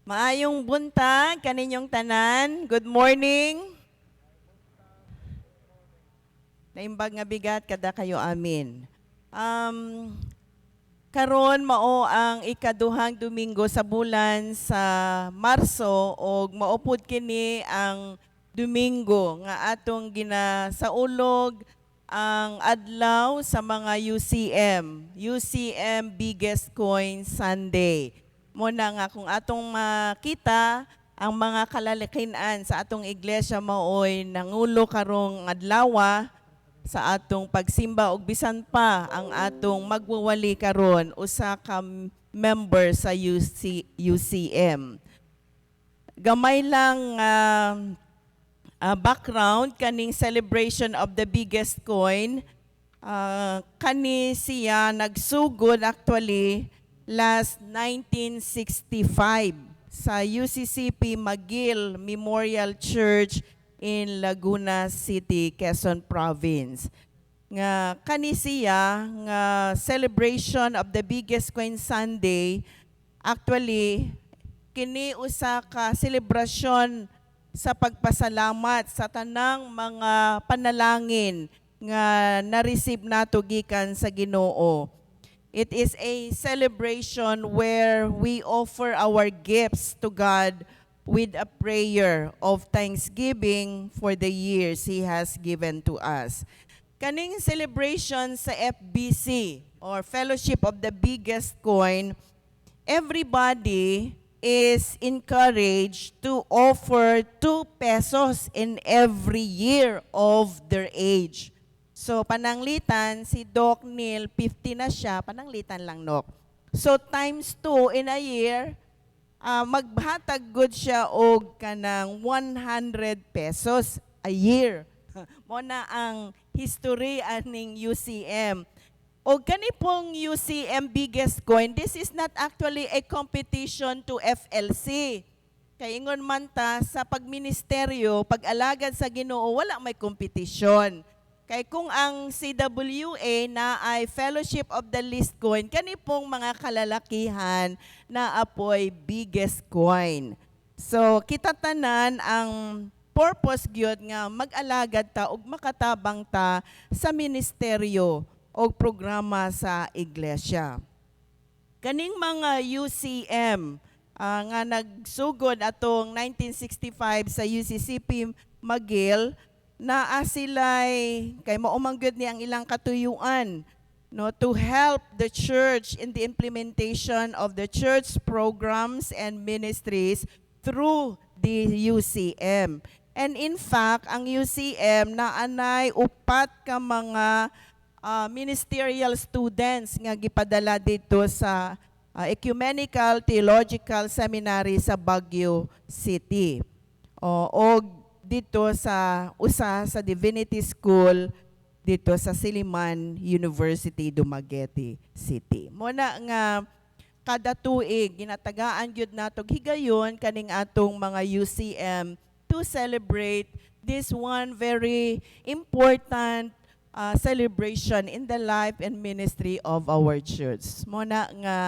Maayong buntag kaninyong tanan. Good morning. Naimbag nga bigat kada kayo, amin. Karon mao ang ikaduhang Domingo sa bulan sa Marso og mao pud kini ang Domingo nga atong ginasaulog ang adlaw sa mga UCM, UCM Biggest Coin Sunday. Mao na nga kung atong makita ang mga kalalakihan sa atong iglesia, maoy nangulo karong adlawa sa atong pagsimba, ug bisan pa ang atong magwawali karon, usa ka member sa UC, UCM. Gamay lang background kaning celebration of the biggest coin. Kani siya nagsugod actually last 1965 sa UCCP McGill Memorial Church in Laguna City, Quezon Province. Nga kani siya nga celebration of the Biggest Coin Sunday, actually kini usa ka selebrasyon sa pagpasalamat sa tanang mga panalangin nga na-receive nato gikan sa Ginoo. It is a celebration where we offer our gifts to God with a prayer of thanksgiving for the years He has given to us. Kaning celebration sa FBC or Fellowship of the Biggest Coin, everybody is encouraged to offer 2 pesos in every year of their age. So pananglitan, si Doc Neil, 50 na siya, pananglitan lang, Doc. So times 2 in a year, maghatag gud siya og kanang 100 pesos a year. Mao na ang history aning UCM. O kani pong UCM Biggest Coin, this is not actually a competition to FLC. Kay ingon man ta sa pagministeryo, pag-alagad sa Ginoo, wala may competition. Kay kung ang CWA na ay Fellowship of the Least Coin, kani pong mga kalalakihan na apoy biggest coin. So kita tanan, ang purpose gyud nga mag-alagad ta ug makatabang ta sa ministeryo o programa sa iglesia. Kaning mga UCM nga nagsugod atong 1965 sa UCCP McGill, naa sila'y kay mao man gyud ni ang ilang katuyuan, no, to help the church in the implementation of the church programs and ministries through the UCM. And in fact, ang UCM naanay upat ka mga ministerial students nga gipadala dito sa Ecumenical Theological Seminary sa Baguio City. O, og dito sa usa sa Divinity School dito sa Silliman University, Dumaguete City. Mao na nga kada tuig ginatagaan gyud nato higayon kaning atong mga UCM to celebrate this one very important celebration in the life and ministry of our church. Mao na nga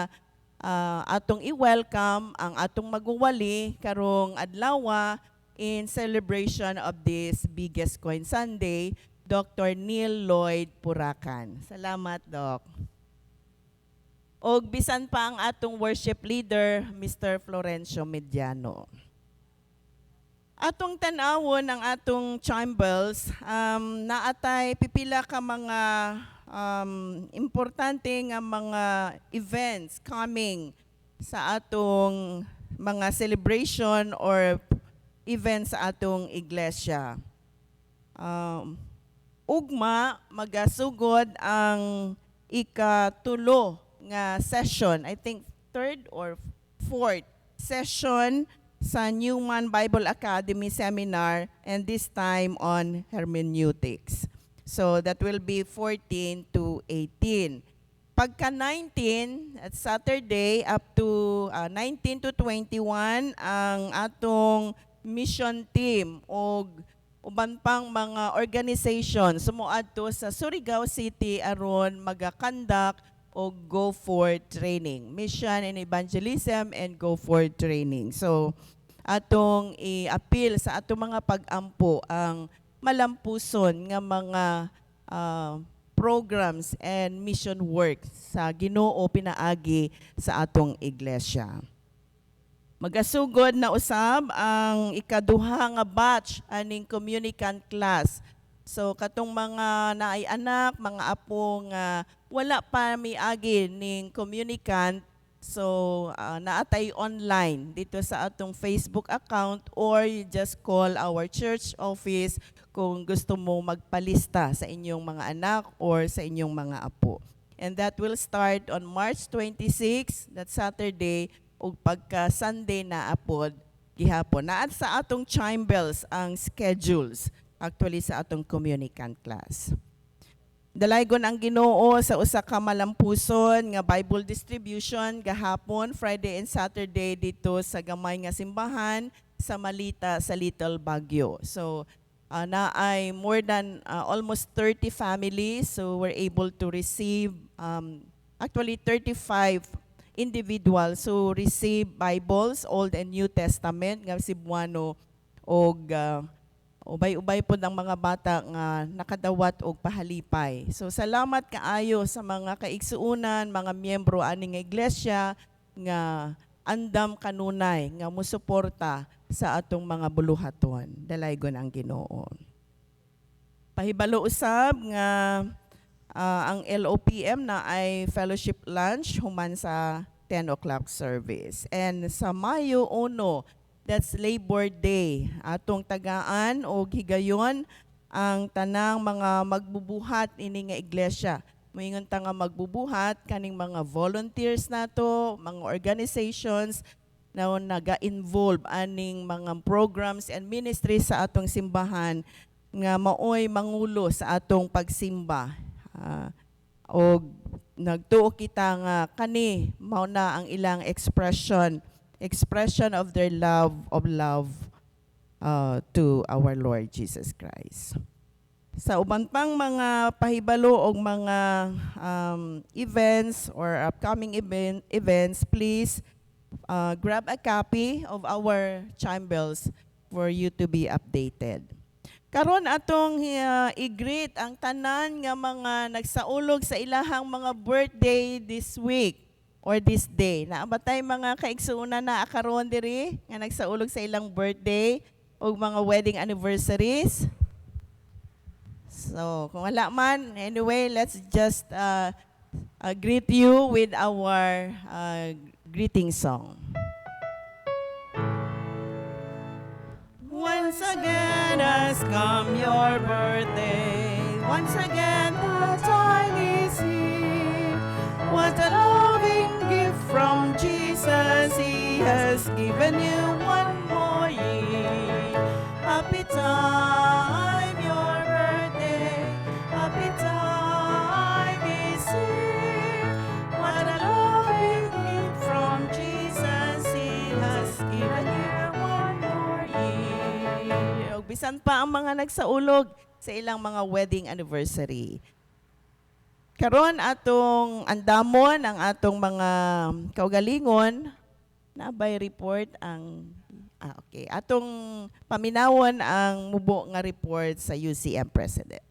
atong i-welcome ang atong magwawali karong adlawa in celebration of this Biggest Coin Sunday, Dr. Neil Lloyd Puracan. Salamat, Doc. Og bisan pa ang atong worship leader, Mr. Florencio Mediano. Atong tan-awon ang atong chime bells, naatay pipila ka mga importante nga mga events coming sa atong mga celebration or events sa atong iglesia. Ugma magasugod ang ikatulo nga session, I think third or fourth session sa Newman Bible Academy Seminar, and this time on hermeneutics. So that will be 14 to 18. Pagka 19, at Saturday, up to 19 to 21, ang atong mission team og uban pang mga organization sumuadto sa Surigao City aron maga-conduct o Go for Training. Mission and Evangelism and Go for Training. So, atong i-appeal sa atong mga pag-ampo ang malampuson nga mga programs and mission work sa Ginoo pinaagi sa atong iglesia. Magasugod na usab ang ikaduha nga batch aning communicant class. So katong mga naay anak, mga apo nga wala pa miagi ning communicant, so naatay online dito sa atong Facebook account or you just call our church office kung gusto mo magpalista sa inyong mga anak or sa inyong mga apo. And that will start on March 26, that Saturday, ug pagka Sunday na apod gihapon. Naa sa atong chime bells ang schedules actually sa atong communicant class. Dalaygon ang Ginoo sa usa ka malampuson nga Bible distribution gahapon, Friday and Saturday, dito sa gamay nga simbahan sa Malita sa Little Baguio. So naay more than almost 30 families, so we're able to receive actually 35 individuals who receive Bibles, Old and New Testament nga Cebuano, og ubay-ubay pod ang mga bata nga nakadawat og pahalipay. So salamat kaayo sa mga kaigsuonan, mga miyembro ani nga iglesia nga andam kanunay nga musuporta sa atong mga buluhaton. Dalaygon ang Ginoo. Pahibalo usab nga ang LOPM naay fellowship lunch human sa 10 o'clock service. And sa Mayo 1, that's Labor Day, atong tagaan og higayon ang tanang mga magbubuhat ini nga iglesia. Moingon ta nga magbubuhat kaning mga volunteers nato, mga organizations na naga-involve aning mga programs and ministries sa atong simbahan nga maoy mangulo sa atong pagsimba. Og nagtuo kita nga kani mao na ang ilang expression expression of their love to our Lord Jesus Christ. Sa uban pang mga pahibalo og mga events or upcoming events, please grab a copy of our chime bells for you to be updated. Karon atong i-greet ang tanan nga mga nagsaulog sa ilahang mga birthday this week or this day. Naa ba tay mga kaigsuonan na karon diri nga nagsaulog sa ilang birthday o mga wedding anniversaries? So, kung wala man, anyway, let's just greet you with our greeting song. Once again has come your birthday. Once again the time is here. What a loving gift from Jesus. He has given you one more year. Happy time, your birthday. Happy time is here. What a loving gift from Jesus. He has given you one more year. Ug bisan pa ang mga nagsaulog sa ilang mga wedding anniversary. Karon atong andamon ang atong mga kaugalingon na by report ang okay, atong paminawon ang mubo nga report sa UCM President.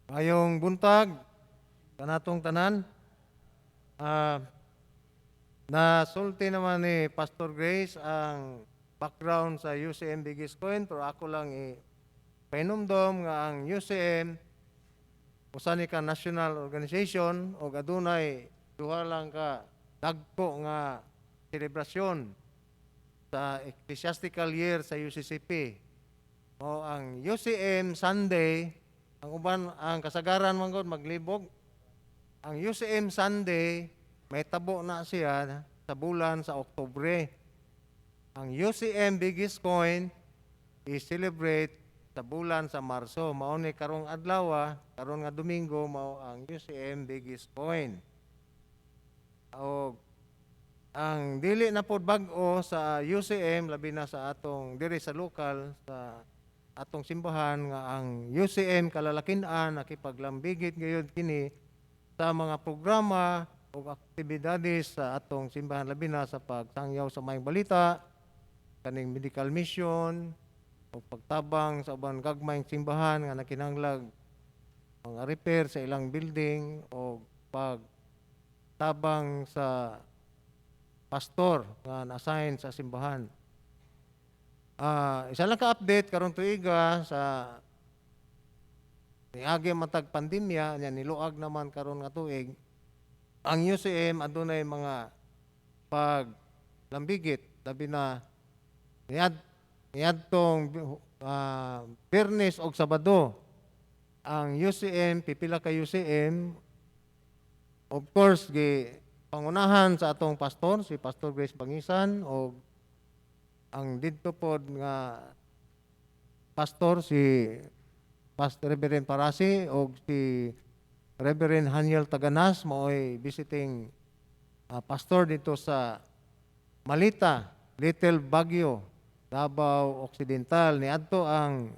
Maayong buntag kanatong tanan. Nasulti naman ni Pastor Grace ang background sa UCM Biggest Coin, pero ako lang i pahinumdom nga ang UCM usa ni ka national organization og adunay duha lang ka dagko nga selebrasyon sa ecclesiastical year sa UCCP. O ang UCM Sunday, ang uban, ang kasagaran man gud maglibog. Ang UCM Sunday may tabo na siya sa bulan sa Oktubre. Ang UCM Biggest Coin i-celebrate sa bulan sa Marso. Mao ni karong adlaw, karon nga Domingo, mao ang UCM Biggest Coin. Og ang dili na pod bag-o sa UCM, labi na sa atong diri sa lokal sa atong simbahan nga ang UCM Kalalakin-an nakipaglambigit gayud kini sa mga programa o aktibidades sa atong simbahan, labi na sa pagtangyaw sa maayong balita, kaning medical mission o pagtabang sa uban gagmayng simbahan nga nakinahanglag mga repair sa ilang building o pagtabang sa pastor nga na-assign sa simbahan. Isa lang ka-update karon tuiga sa niagi matag pandemya nya, niluag naman karon nga tuig. Ang UCM adunay mga pag lambigit, labi na niadtong Biyernes og Sabado. Ang UCM, pipila ka UCM, of course gi pangunahan sa atong pastor, si Pastor Grace Bangisan, og ang didto pod nga pastor, si Pastor Reverend Parasi og si Reverend Haniel Taganas, maoy visiting pastor dito sa Malita, Little Baguio, Davao Occidental. Niadto ang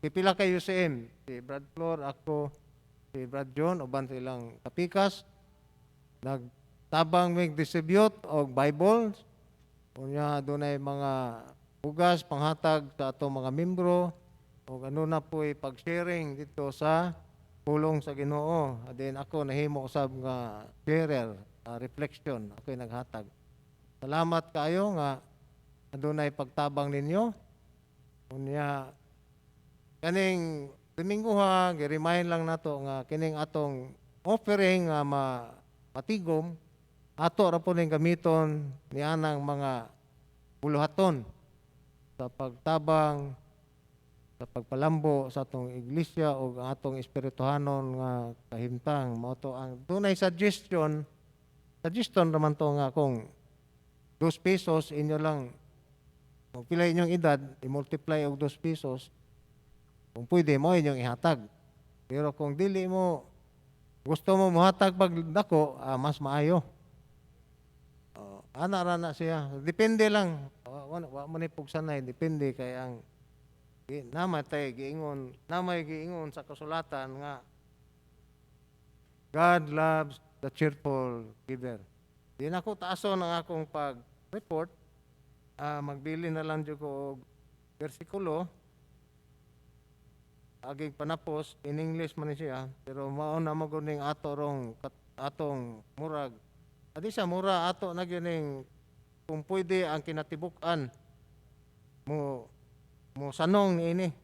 pipila ka UCM, si Brad Flor, ako, si Brad John, uban sa ilang kapikas. Nagtabang mig distribute og Bibles. Unya dunay mga bugas panghatag sa atong mga membro og ano na po'y pag-sharing dito sa pulong sa Ginoo. Then ako nahimo usab nga sharer, reflection, ako'y naghatag. Salamat kaayo nga adunay pagtabang ninyo. Unya kaning Domingo ha, gi-remind lang nato nga kining atong offering nga matigom, ato ra po ning gamiton nianang mga buluhaton sa pagtabang, sa pagpalambo sa atong iglesia o ang atong espirituhanon nga kahimtang. Mao to ang dunay suggestion, suggestion raman to, nga kung 2 pesos inyo lang, kung pila inyong edad, i-multiply og 2 pesos, kung pwede mo inyong ihatag. Pero kung dili mo gusto mo mohatag pag dako, mas maayo. Oh, ana ra na siya. Depende lang. Wa man ni pugsanay, depende kay ang namatay giingon, namay giingon sa kasulatan nga God loves the cheerful giver. Di na ko taason ang akong pag-report. Magbili na lang jud ko og bersikulo. Aging panapos, in English man ni siya, pero mao na mo ning ato rong atong murag. Adi siya mura, ato na gyud ning kung pwede ang kinatibuk-an mo mo sanong niini.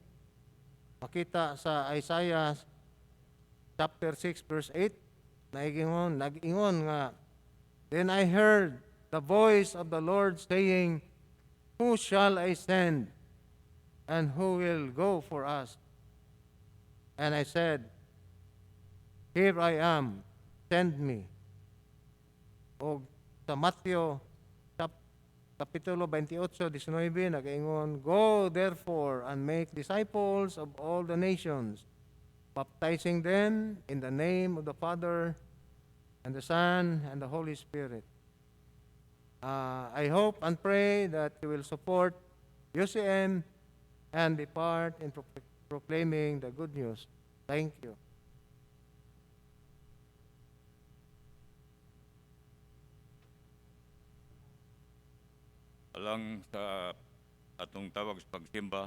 Makita sa Isaiah chapter 6 verse 8, nag-ingon nga, "Then I heard the voice of the Lord saying, 'Who shall I send, and who will go for us?' And I said, 'Here I am, send me.'" O sa Matthew Kapitulo 28, 19, nag-ingon, "Go therefore and make disciples of all the nations, baptizing them in the name of the Father and the Son and the Holy Spirit." I hope and pray that you will support UCM and be part in proclaiming the good news. Thank you. Alang sa atong tawag sa pagsimba,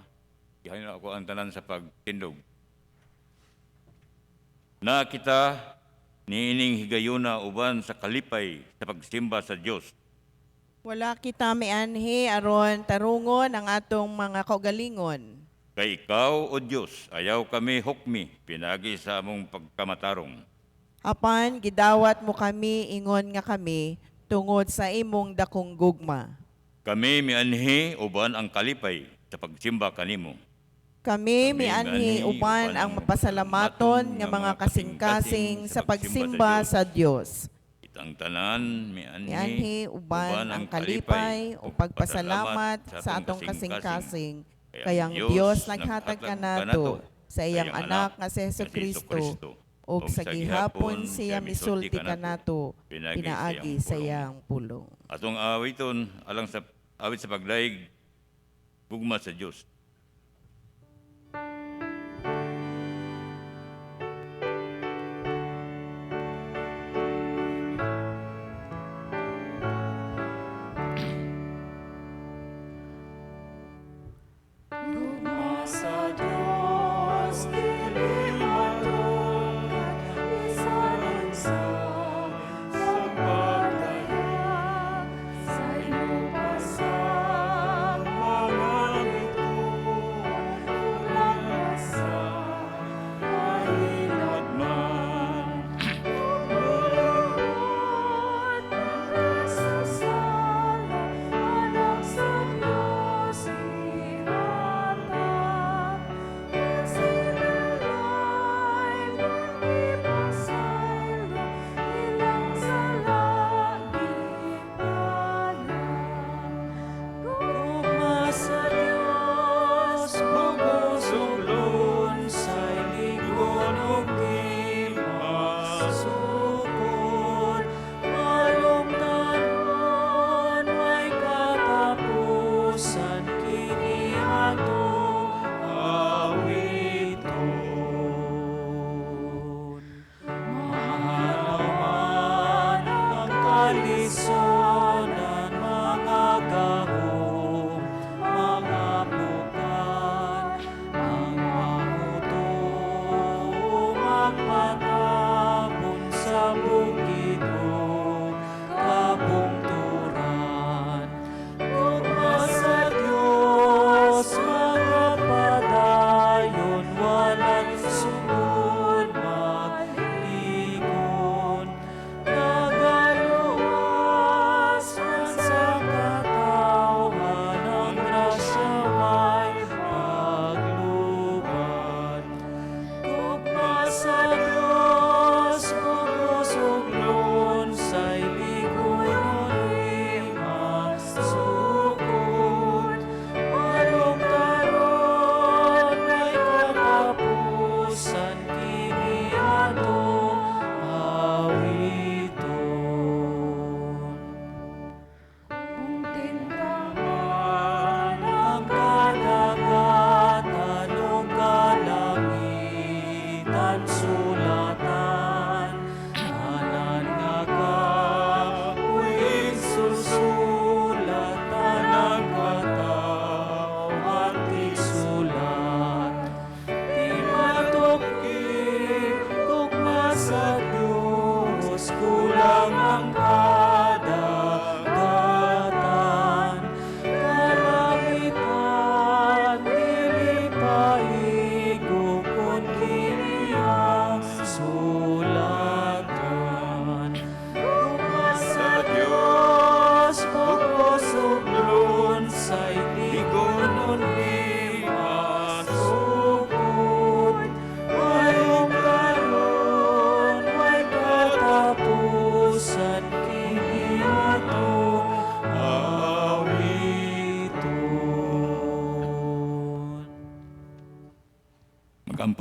ihanin ako ang tanan sa pagtindog. Na kita niining higayuna uban sa kalipay sa pagsimba sa Dios. Wala kita mianhi aron tarungon ang atong mga kaugalingon. Kay ikaw, O Dios, ayaw kami hukmi pinagi sa among pagkamatarong. Apan gidawat mo kami ingon nga kami tungod sa imong dakong gugma. Kami mianhi uban ang kalipay sa pagsimba kanimo. Kami Kami mianhi mianhi uban uban ang ang mapasalamaton nga mga kasing-kasing sa pagsimba sa Dios. Kitang tanan mianhi Mianhi uban ang kalipay o pagpasalamat sa atong kasing-kasing. Kayang Dios naghatag kanato sa iyang anak nga si Jesu Kristo, ug sa gihapon siya misulti kanato pinaagi sa iyang pulong. Atong awiton alang sa awit sa paglaig, Gugma sa Dios.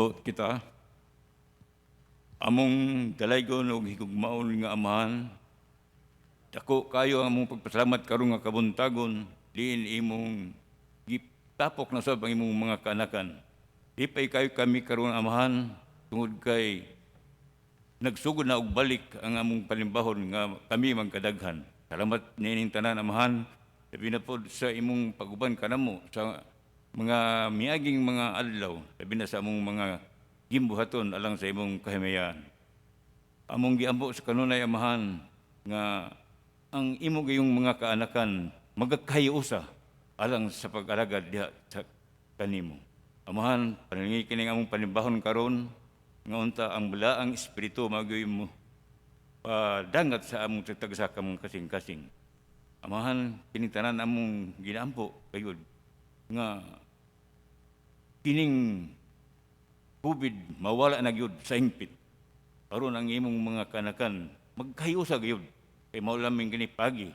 Ampo kita. Among dalaygon ug higugmaon nga Amahan, dako kayo ang among pagpasalamat karon nga kabuntagon, diin imong gitapok na sab ang imong mga kaanakan. Lipay kayo kami karon, Amahan, tungod kay nagsugod na og balik ang among panimbahon nga kami magkadaghan. Salamat niining tanan, Amahan, labi na pod sa imong paguban kanamo sa mga miaging mga adlaw, labi na sa among mga gimbuhaton alang sa imong kahimayan. Among giampo sa kanunay, Amahan, nga ang imo gayong mga kaanakan magakahiusa alang sa pag-alagad diha sa kanimo. Amahan, panalangin kining among panimbahon karon nga unta ang balaang espiritu magoy mo padangat sa among tagsa ka mga kasing-kasing. Amahan, kining tanan among ginaampo kayod nga kining COVID mawala na gyud sa hingpit. Aron ang imong mga kanakan magkahiusa gyud kay mao lamang kini pagi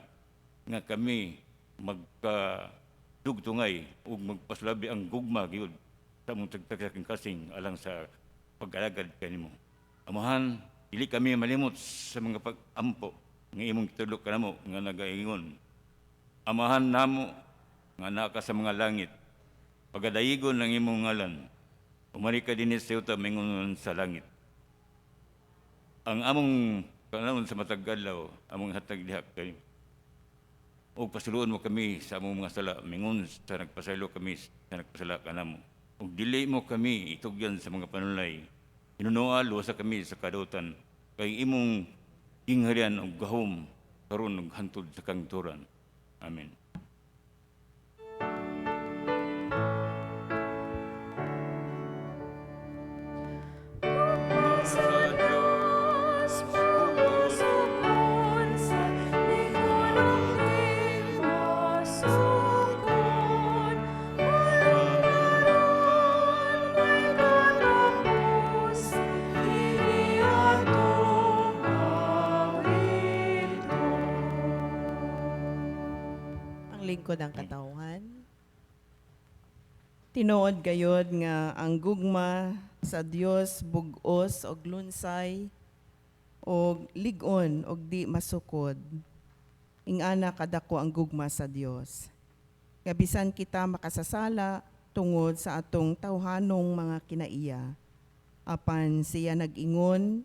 nga kami magkadugtungay ug magpasulabi ang gugma gyud sa among tagtagsa kasing alang sa pag-alagad kanimo. Amahan, dili kami malimot sa mga pag-ampo nga imong gitudlo kanamo nga nagaingon: Amahan namo nga naa ka sa mga langit, pagadayigon ang imong ngalan, humari ka dinhi sa yuta mingon sa langit. Ang among kanahon sa matag adlaw, among hatag diha kay ug pasayloon mo kami sa among mga sala mingon sa nagpasaylo kami sa nagpasala kanamo. Ug dili mo kami itugyan sa mga panulay. Hinunoa luwasa kami sa kadautan kay imong gingharian ug gahom karon ug hantod sa kahangturan. Amen. Sa Diyos, pugos sa likod ang masukod, walang karon may katapos, dili atong awiton. Ang lingkod ang katawhan. Tinuod gayod nga ang gugma sa Dios bug-os og lunsay og lig-on og di masukod. Ingana kadako ang gugma sa Dios. Nga bisan kita makasasala tungod sa atong tawhanong mga kinaiya, apan siya nag-ingon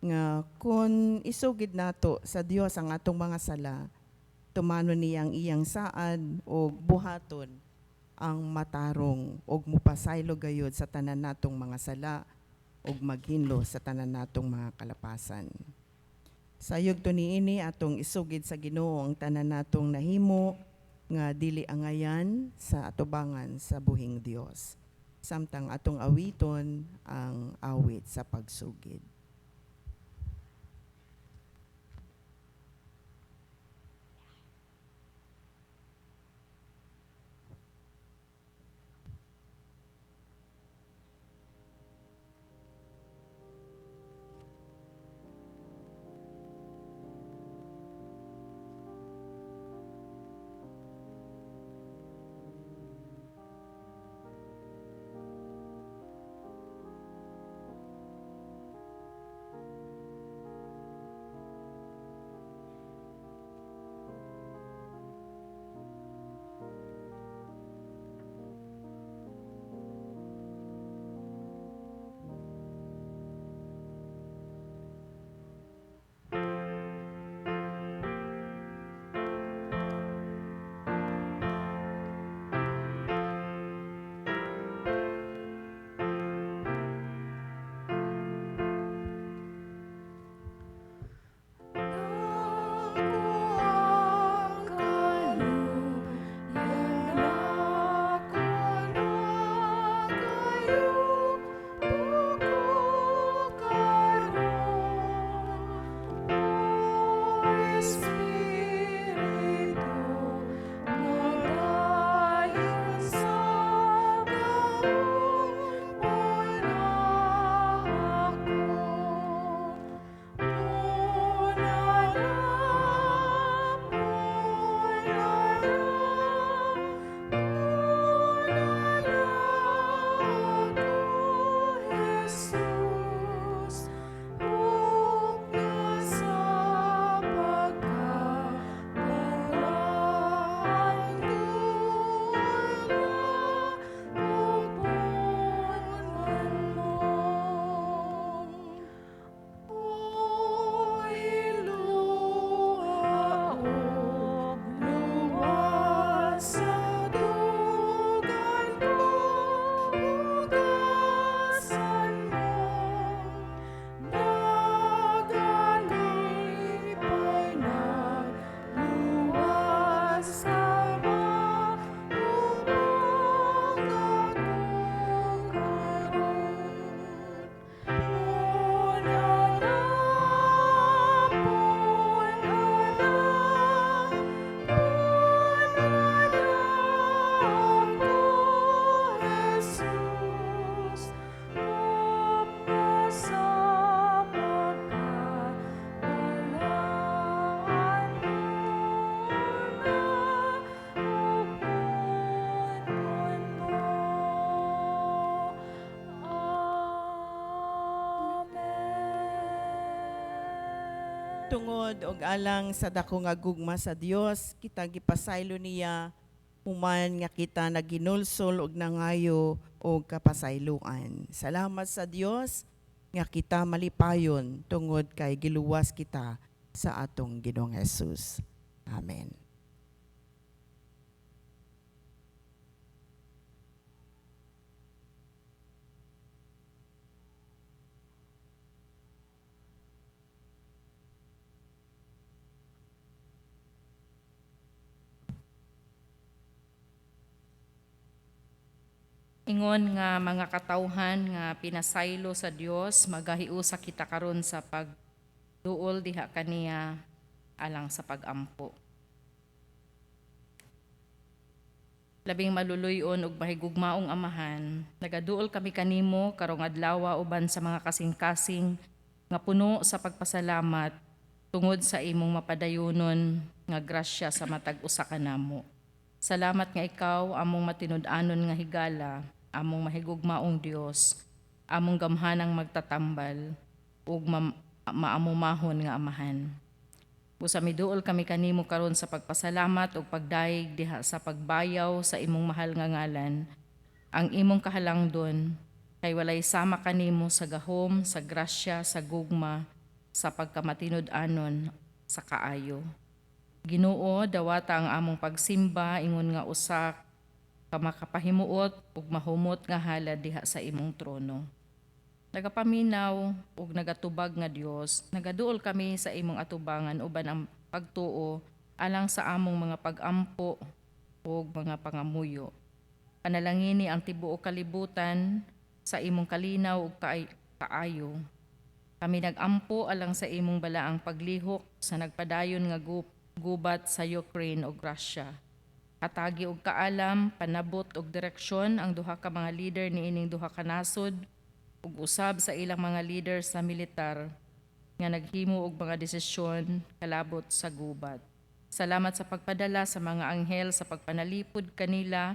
nga kung isugid nato sa Dios ang atong mga sala, tumanon niyang iyang saad og buhaton ang matarong og mupasaylo gayod sa tanan natong mga sala og maghinlo sa tanan natong mga kalapasan. Sayog to niini, atong isugid sa Ginoo ang tanan natong nahimo nga dili angayan sa atubangan sa buhing Dios. Samtang atong awiton ang awit sa pagsugid. Tungod og alang sa dako nga gugma sa Dios, kita gipasaylo niya human nga kita naginulsol og nangayo og kapasayloan. Salamat sa Dios nga kita malipayon tungod kay giluwas kita sa atong Ginoong Jesus. Amen. Ingon nga mga katawhan nga pinasaylo sa Dios, magahiusa kita karon sa pagduol diha kaniya alang sa pagampo. Labing maluluy-on ug mahigugmaong Amahan, nagaduol kami kanimo karong adlaw uban sa mga kasing-kasing nga puno sa pagpasalamat tungod sa imong mapadayonon nga grasya sa matag usa kanamo. Salamat nga ikaw among matinud-anon nga higala, among mahigugmaong Dios, among gamhanang magtatambal ug maamumahon nga Amahan. Busa miduol kami kanimo karon sa pagpasalamat ug pagdayeg diha sa pagbayaw sa imong mahal nga ngalan, ang imong kahalangdon kay walay sama kanimo sa gahom, sa grasya, sa gugma, sa pagkamatinud-anon, sa kaayo. Ginoo, dawata ang among pagsimba ingon nga usa ka makapahimuot ug mahumot nga halad diha sa imong trono. Nagapaminaw ug nagatubag nga Dios, nagaduol kami sa imong atubangan uban ang pagtuo alang sa among mga pagampo ug mga pangamuyo. Panalangini ang tibuok kalibutan sa imong kalinaw ug kaayo. Kami nagampo alang sa imong balaang paglihok sa nagpadayon nga gubat sa Ukraine ug Russia. Hatagi og kaalam, panabot og direksyon ang duha ka mga leader niining duha ka nasod ug usab sa ilang mga leader sa militar nga naghimo og mga desisyon kalabot sa gubat. Salamat sa pagpadala sa mga anghel sa pagpanalipod kanila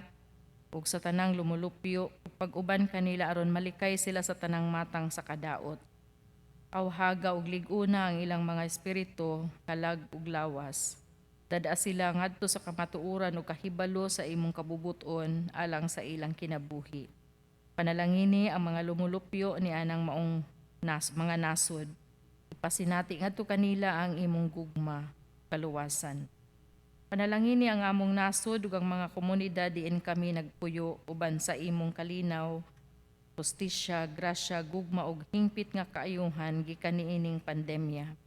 ug sa tanang lumulupyo ug pag-uban kanila aron malikay sila sa tanang matang sa kadaot. Awhaga ug lig-una ang ilang mga espiritu, kalag ug lawas. Dada sila ngadto sa kamatuoran ug kahibalo sa imong kabubuton alang sa ilang kinabuhi. Panalangini ang mga lumulupyo ni anang maong mga nasod. Ipasinati ngadto kanila ang imong gugma, kaluwasan. Panalangini ang among nasod ug ang mga komunidad diin kami nagpuyo uban sa imong kalinaw, hustisya, grasya, gugma ug hingpit nga kaayuhan gikan niining pandemya.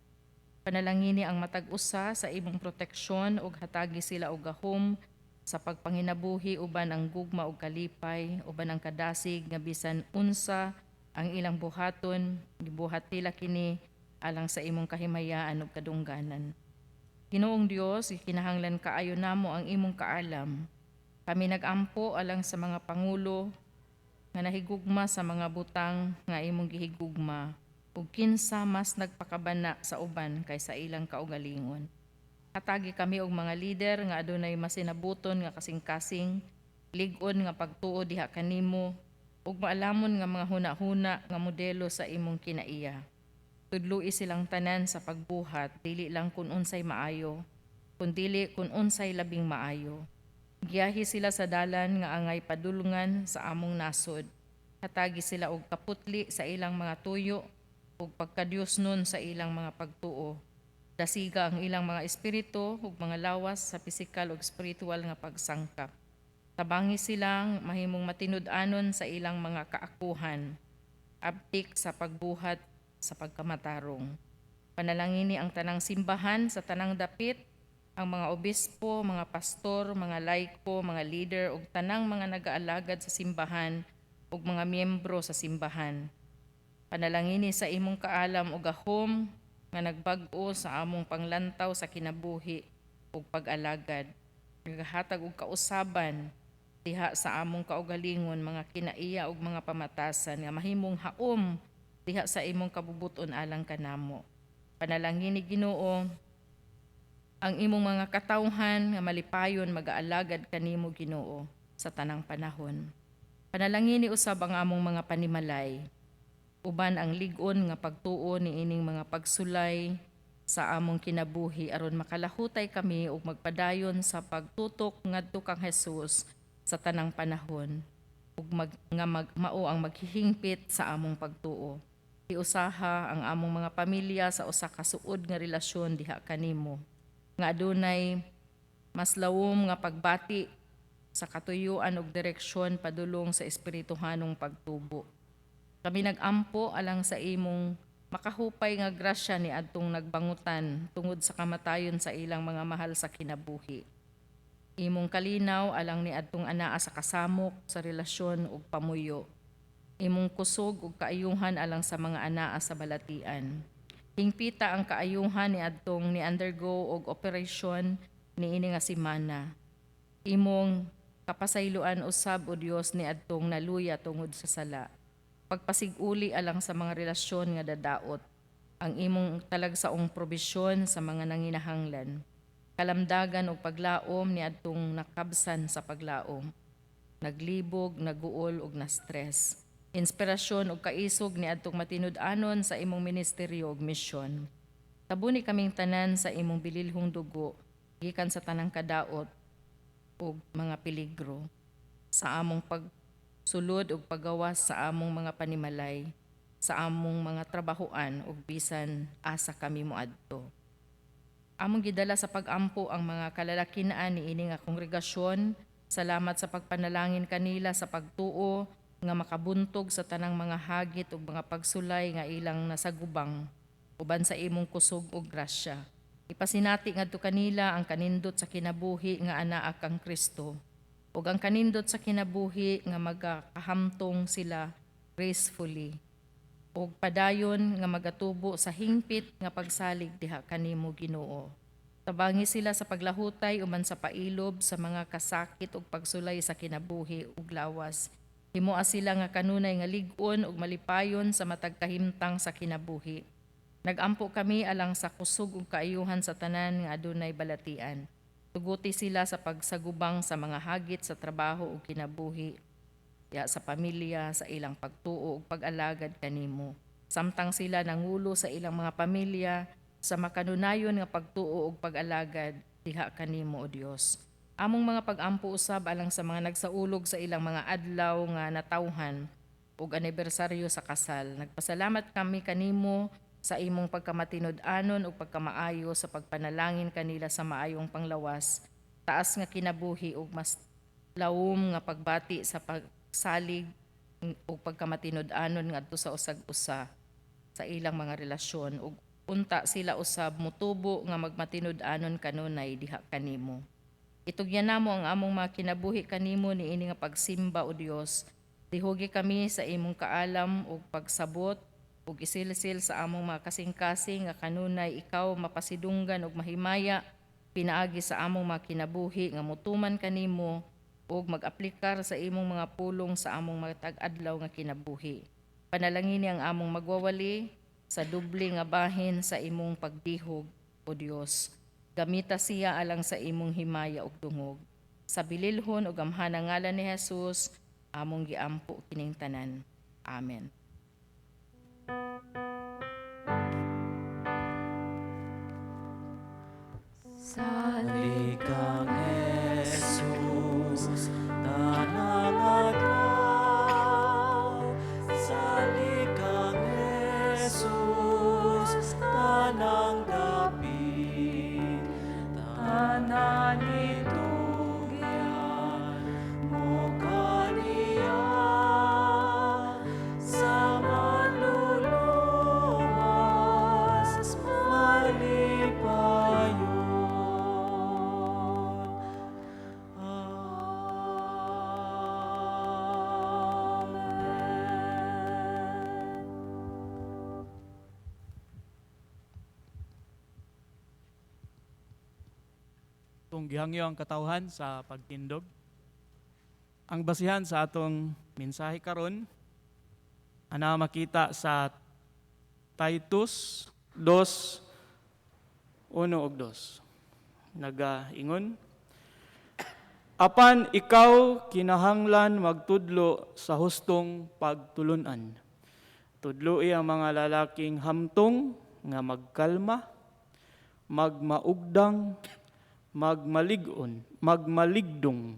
Panalangini ang matag usa sa imong proteksyon ug hatagi sila og gahom sa pagpanginabuhi uban ang gugma ug kalipay, uban ang kadasig nga bisan unsa ang ilang buhaton, gibuhat nila kini alang sa imong kahimayaan ug kadungganan. Ginoong Dios, gikinahanglan kaayo namo ang imong kaalam. Kami nagampo alang sa mga pangulo nga nahigugma sa mga butang nga imong gihigugma ug kinsa mas nagpakabana sa uban kaysa ilang kaugalingon. Hatagi kami og mga lider nga adunay masinabuton nga kasing-kasing, lig-on nga pagtuo diha kanimo ug maalamon nga mga huna-huna nga modelo sa imong kinaiya. Tudloi silang tanan sa pagbuhat, dili lang kun unsay maayo, kundili kun unsay labing maayo. Giyahi sila sa dalan nga angay padulngan sa among nasod. Hatagi sila og kaputli sa ilang mga tuyo ug pagkadiyos nun sa ilang mga pagtuo. Dasiga ang ilang mga espiritu ug mga lawas sa pisikal ug spiritual nga pagsangkap. Tabangi silang mahimong matinud-anon sa ilang mga kaakuhan. Abtik sa pagbuhat sa pagkamatarong. Panalangini ang tanang simbahan sa tanang dapit, ang mga obispo, mga pastor, mga laiko, mga leader ug tanang mga nagaalagad sa simbahan ug mga miyembro sa simbahan. Panalangini sa imong kaalam ug gahom nga nagbag-o sa among panglantaw sa kinabuhi ug pag-alagad. Nagahatag og kausaban diha sa among kaugalingon mga kinaiya ug mga pamatasan nga mahimong haom diha sa imong kabubuton alang kanamo. Panalangini Ginoo ang imong mga katawhan nga malipayon magaalagad kanimo Ginoo sa tanang panahon. Panalangini usab ang among mga panimalay uban ang lig-on nga pagtuo niining mga pagsulay Sa among kinabuhi aron makalahutay kami ug magpadayon sa pagtutok ngadto kang Jesus sa tanang panahon ug mao ang maghihingpit sa among pagtuo. Iusaha ang among mga pamilya sa usa ka suod nga relasyon diha kanimo nga adunay mas lawom nga pagbati sa katuyuan ug direksyon padulong sa espirituhanong pagtubo. Kami nagampo alang sa imong makahupay nga grasya ni adtong nagbangutan tungod sa kamatayon sa ilang mga mahal sa kinabuhi. Imong kalinaw alang ni adtong anaa sa kasamok sa relasyon ug pamuyo. Imong kusog ug kaayuhan alang sa mga anaa sa balatian. Hingpita ang kaayuhan ni adtong ni undergo og operasyon niini nga semana. Imong kapasayloan usab, o Dios, ni adtong naluya tungod sa sala. Pagpasiguli alang sa mga relasyon nga dadaot. Ang imong talagsaong probisyon sa mga nanginahanglan. Kalamdagan og paglaom ni adtong nakabsan sa paglaom. Naglibog, naguol ug na-stress. Inspirasyon ug kaisog ni adtong matinud-anon sa imong ministeryo ug misyon. Tabuni kaming tanan sa imong bililhong dugo gikan sa tanang kadaot ug mga peligro sa among pagsulod ug paggawas sa among mga panimalay, sa among mga trabahoan ug bisan asa kami moadto. Among gidala sa pagampo ang mga kalalakinaan niini nga kongregasyon. Salamat sa pagpanalangin kanila sa pagtuo nga makabuntog sa tanang mga hagit ug mga pagsulay nga ilang nasagubang uban sa imong kusog ug grasya. Ipasinati ngadto kanila ang kanindot sa kinabuhi nga anaa kang Kristo ug ang kanindot sa kinabuhi nga magakahamtong sila gracefully ug padayon nga magatubo sa hingpit nga pagsalig diha kanimo, Ginoo. Tabangi sila sa paglahutay uban sa pailob sa mga kasakit ug pagsulay sa kinabuhi ug lawas. Himoa sila nga kanunay nga lig-on ug malipayon sa matag kahimtang sa kinabuhi. Nagampo kami alang sa kusog ug kaayuhan sa tanan nga adunay balatian. Tuguti sila sa pagsagubang sa mga hagit sa trabaho ug kinabuhi ya sa pamilya, sa ilang pagtuo ug pag-alagad kanimo. Samtang sila nangulo sa ilang mga pamilya sa makanunayon nga pagtuo ug pag-alagad diha kanimo, O Dios. Among mga pag-ampo usab alang sa mga nagsaulog sa ilang mga adlaw nga natawhan ug anibersaryo sa kasal. Nagpasalamat kami kanimo sa imong pagkamatinud-anon ug pagkamaayo sa pagpanalangin kanila sa maayong panglawas, taas nga kinabuhi ug mas lawom nga pagbati sa pagsalig ug pagkamatinud-anon ngadto sa usag usa sa ilang mga relasyon, ug unta sila usab mutubo nga magmatinud-anon kanunay diha kanimo. Itugyan namo ang among mga kinabuhi kanimo niini nga pagsimba, o Dios. Dihugi kami sa imong kaalam ug pagsabot ug isilsil sa among mga kasing-kasing nga kanunay ikaw mapasidunggan ug mahimaya pinaagi sa among mga kinabuhi nga mutuman kanimo ug mag-aplikar sa imong mga pulong sa among matag adlaw nga kinabuhi. Panalangini ang among magwawali sa doble nga bahin sa imong pagdihog, O Dios. Gamita siya alang sa imong himaya ug dungog. Sa bililhon ug gamhanang ngalan ni Jesus, among giampo kining tanan. Amen. Salig kang Jesus, tanang adlaw. Salig kang Jesus, tanang dapit. Tanan itugyan mo kaniya sa manluluwas malipayon. Amen. Kung gihangyo ang katawhan sa pagtindog. Ang basihan sa atong mensahe karon ana makita sa Titus 2:1 ug 2. Nagaingon, "Apan ikaw kinahanglan magtudlo sa hustong pagtulunan. Tudloi ang mga lalaking hamtong nga magkalma, Magmaugdang, magmalig-on, magmaligdong,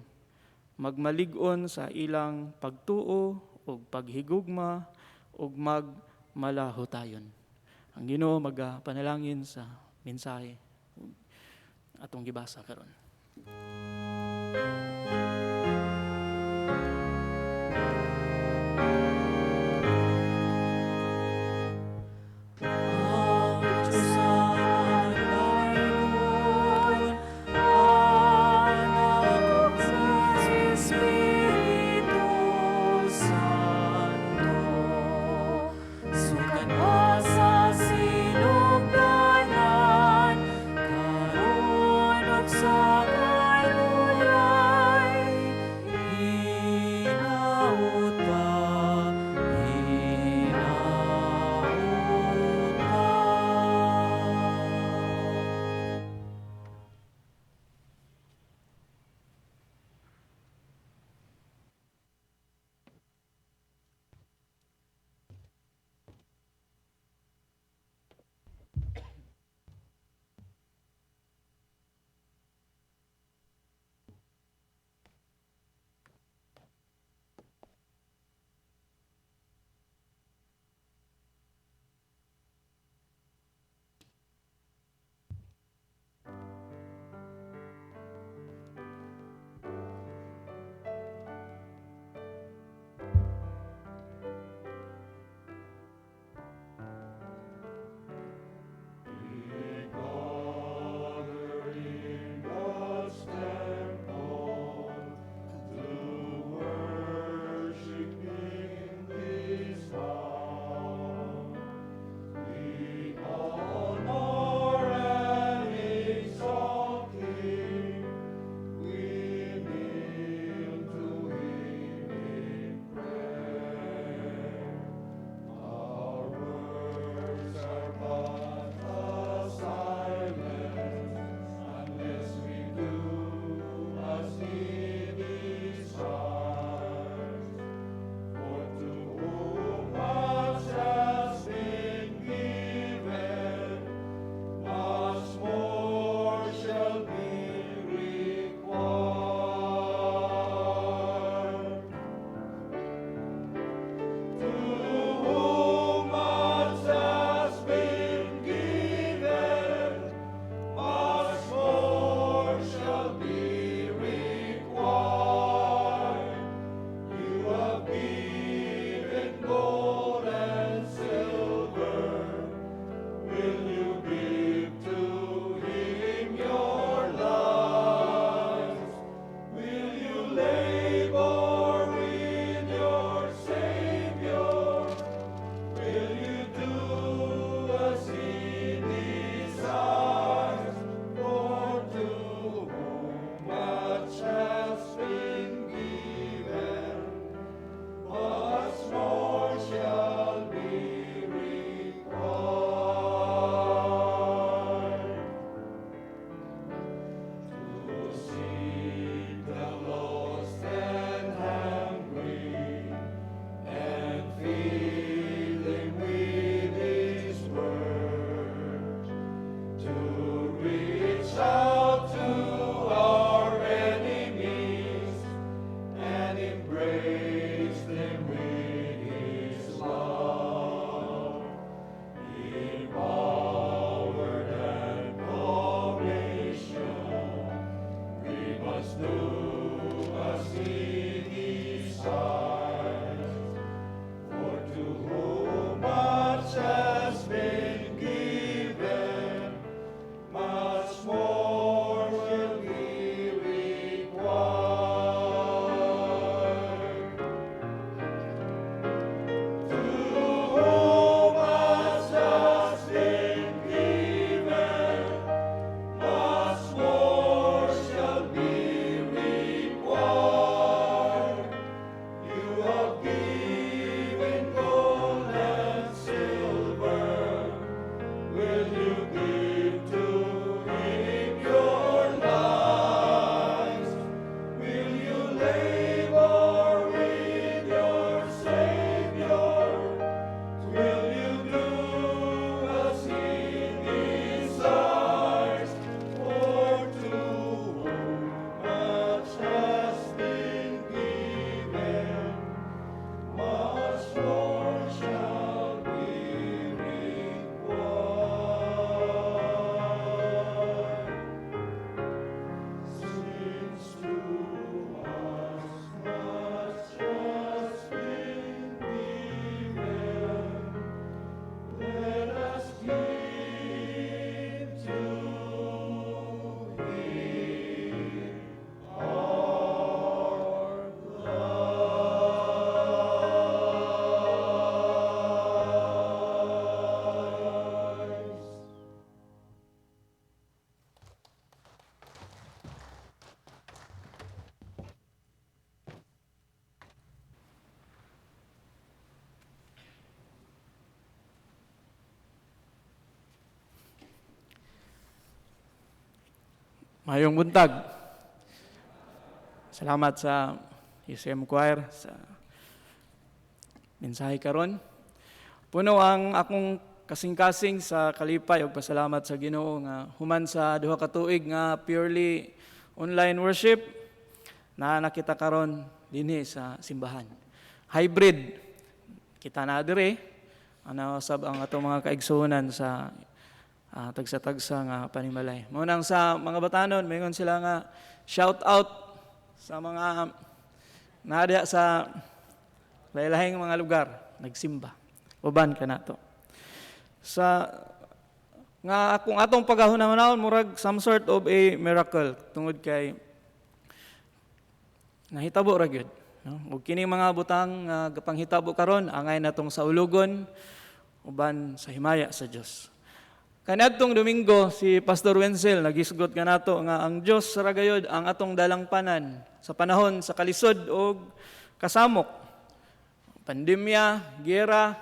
magmalig-on sa ilang pagtuo ug paghigugma ug magmalahutayon. Ang Ginoo magapanalangin sa mensahe ug atong gibasa karon. Ang Diyos ang nagdargon, Anak ug sa Espiritu Santo. Sukad pa sa sinugdanan, karon ug sa kanunay, hinaut pa. Maayong buntag. Salamat sa UCM Choir sa mensahe karon. Puno ang akong kasing-kasing sa kalipay ug pasalamat sa Ginoo nga human sa 2 ka tuig nga purely online worship na nakita karon dinhi sa simbahan. Hybrid kita na dire, ana sab ang atong mga kaigsuonan sa tagsa-tagsa nga panimalay. Mao nang sa mga batanon, moingon sila nga shout out sa mga naa sa lahi-lahing mga lugar nagsimba. Uban kanato. Sa nga kung atong paghahuna-hunahon, murag some sort of a miracle tungod kay nahitabo ra gyud, no? Ug kini mga butang nga gapanghitabo karon, angay natong saulugon uban sa himaya sa Dios. Kaniadtong Domingo, si Pastor Wenzel nagisgot kanato nga ang Dios ra gayod ang atong dalangpanan sa panahon sa kalisod og kasamok. Pandemya, giyera,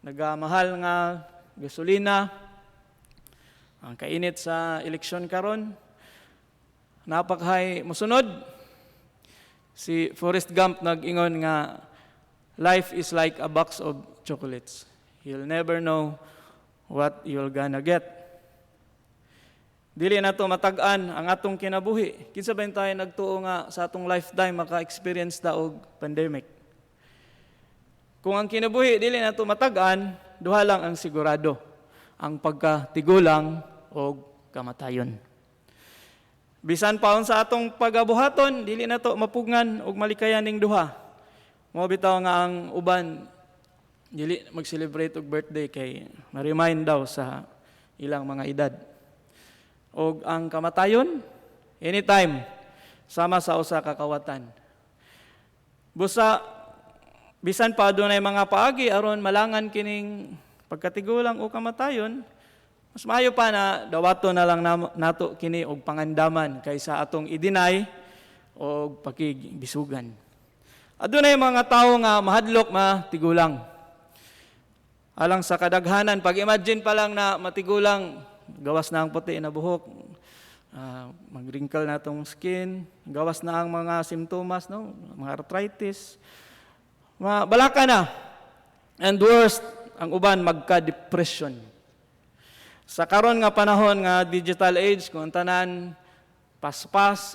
nagamahal nga gasolina, ang kainit sa eleksyon karon. Napakhay mosunod. Si Forrest Gump nag-ingon nga life is like a box of chocolates. You'll never know what you're gonna get. Dili nato matag-an ang atong kinabuhi. Kinsa ba tayo nagtuo nga sa atong lifetime maka-experience ta og pandemic? Kung ang kinabuhi dili nato matag-an, duha lang ang sigurado: ang pagkatigulang og kamatayon. Bisan pa sa atong pagabuhaton, dili nato mapugngan og malikayan ning duha. Mao bitaw nga ang uban dili mag-celebrate og birthday kay ma-remind daw sa ilang mga edad. Og ang kamatayon, anytime, sama sa usa ka kawatan. Busa bisan pa adunay mga paagi aron malangan kining pagkatigulang o kamatayon, mas maayo pa na dawato na lang nato kini og pangandaman kaysa atong i-deny og pakigbisugan. Adunay mga tawo nga mahadlok matigulang. Alang sa kadaghanan, pag imagine pa lang na matigulang, gawas na ang puti na buhok, mag-wrinkle na tong skin, gawas na ang mga simptomas, no? Mga arthritis. Balaka na. And worst, ang uban magka-depression. Sa karon nga panahon nga digital age, kung ang tanan paspas,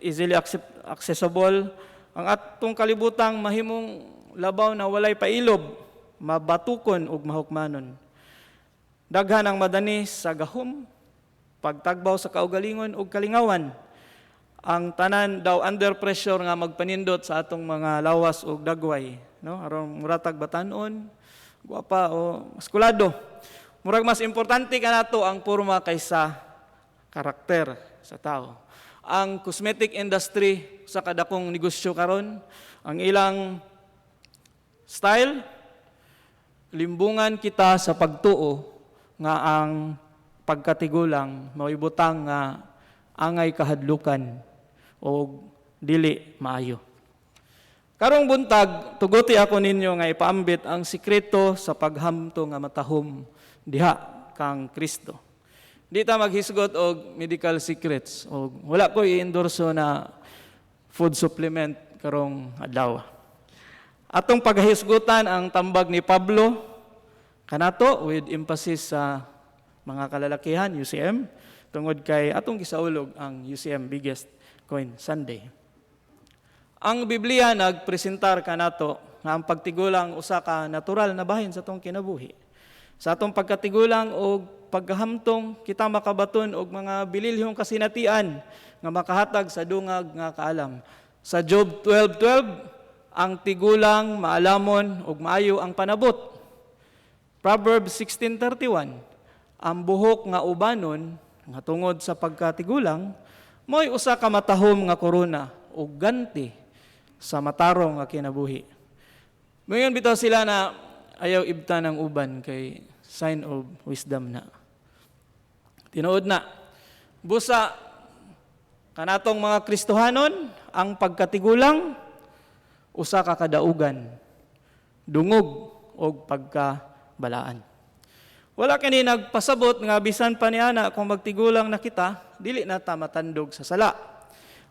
easily accessible, ang atong kalibutang mahimong labaw na walay pailob, mabatukon ug mahukmanon. Daghan ang madani sa gahom, pagtagbaw sa kaugalingon ug kalingawan. Ang tanan daw under pressure nga magpanindot sa atong mga lawas ug dagway, no? Aron muratag batanon, gwapa o maskulado. Murag mas importante kanato ang porma kaysa karakter sa tao. Ang cosmetic industry sa kadakong negosyo karon, ang ilang style, limbungan kita sa pagtuo nga ang pagkatigulang mao'y butang nga angay kahadlukan o dili maayo. Karong buntag, tuguti ako ninyo nga ipaambit ang sikreto sa paghamto nga matahom diha kang Kristo. Di ta maghisgot og medical secrets og wala ko i-endorso na food supplement karong adlaw. Atong paghisgutan ang tambag ni Pablo kanato with emphasis sa mga kalalakihan UCM tungod kay atong gisaulog ang UCM Biggest Coin Sunday. Ang Biblia nagpresentar kanato nga ang pagtigulang usa ka natural na bahin sa atong kinabuhi. Sa atong pagkatigulang og pagkahamtong, kita makabaton og mga bililhong kasinatian nga makahatag sa dungag nga kaalam. Sa Job 12:12, ang tigulang maalamon ug maayo ang panabot. Proverbs 16:31, ang buhok nga ubanon nga tungod sa pagkatigulang mo'y usa ka matahom nga korona ug ganti sa matarong nga kinabuhi. Moingon bitaw sila na ayaw ibta ng uban kay sign of wisdom na. Tinuod na. Busa kanatong mga Kristohanon, ang pagkatigulang usa ka kadaugan, dungog og pagkabalaan. Wala kini nagpasabot nga bisan pa niana kung magtigulang na kita, dili na ta matandog sa sala.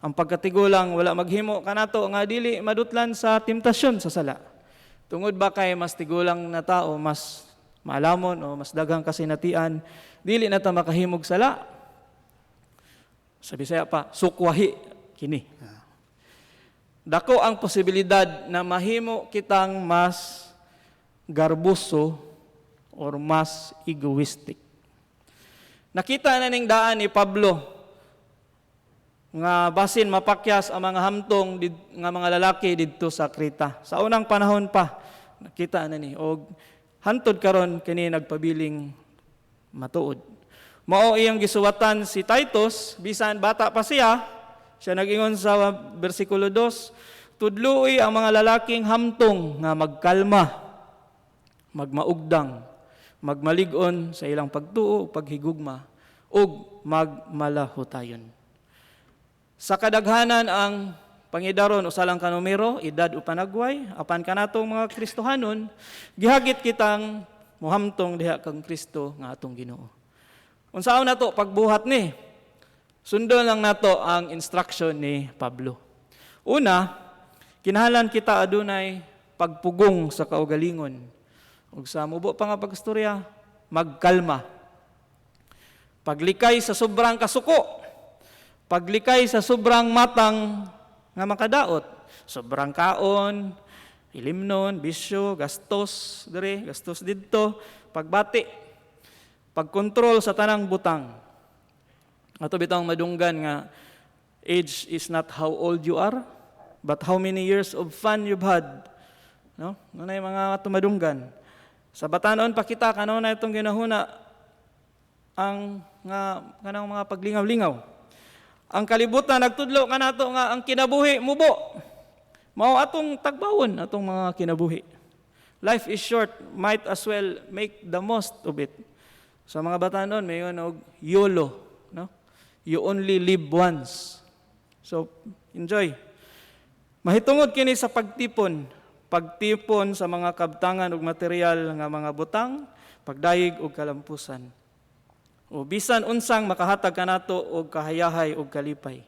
Ang pagkatigulang wala maghimo kanato nga dili madutlan sa temptasyon sa sala. Tungod ba kay mas tigulang na tao, mas maalamon o mas daghang kasinatian, dili na ta makahimog sala? Sa Bisaya pa, sukwahi kini. Dako ang posibilidad na mahimo kitang mas garbuso or mas egoistic. Nakita na ning daan ni Pablo nga basin mapakyas ang mga hamtong nga mga lalaki didto sa Creta. Sa unang panahon pa nakita na ni og hantod karon kini nagpabiling matuod. Mao iyang gisuwatan si Titus bisan bata pa siya, siya nag-ingon sa bersikulo 2, "Tudloi ang mga lalaking hamtong nga magkalma, magmaugdang, magmalig-on sa ilang pagtuo, paghigugma, ug magmalahutayon." Sa kadaghanan ang pangidaron usa lang ka numero, edad o panagway, apan kanatong mga Kristohanon, gihagit kitang muhamtong diha kang Kristo nga atong Ginoo. Unsaon nato pagbuhat ni? Sundon lang nato ang instruction ni Pablo. Una, kinahanglan kita adunay pagpugong sa kaugalingon. Ug sa mubo pa nga pagstorya, magkalma. Paglikay sa sobrang kasuko. Paglikay sa sobrang matang nga makadaot. Sobrang kaon, ilimnon, bisyo, gastos diri, gastos didto, pagbati, pagkontrol sa tanang butang. Ato bitawng madunggan nga age is not how old you are, but how many years of fun you've had. No? Ano yung mga tumadunggan. Sa batanon pa kita, kano na itong ginahuna ang nga kanang mga paglingaw-lingaw. Ang kalibutan nagtudlo kanato nga ang kinabuhi mubo. Mao atong tagbawon atong mga kinabuhi. Life is short, might as well make the most of it. Sa mga batanon may og YOLO, no? You only live once. So, enjoy. Mahitungod kini sa pagtipon, pagtipon sa mga kabtangan ug material nga mga butang, pagdayeg og kalampusan. O bisan unsang makahatag kanato og kahayahay ug kalipay.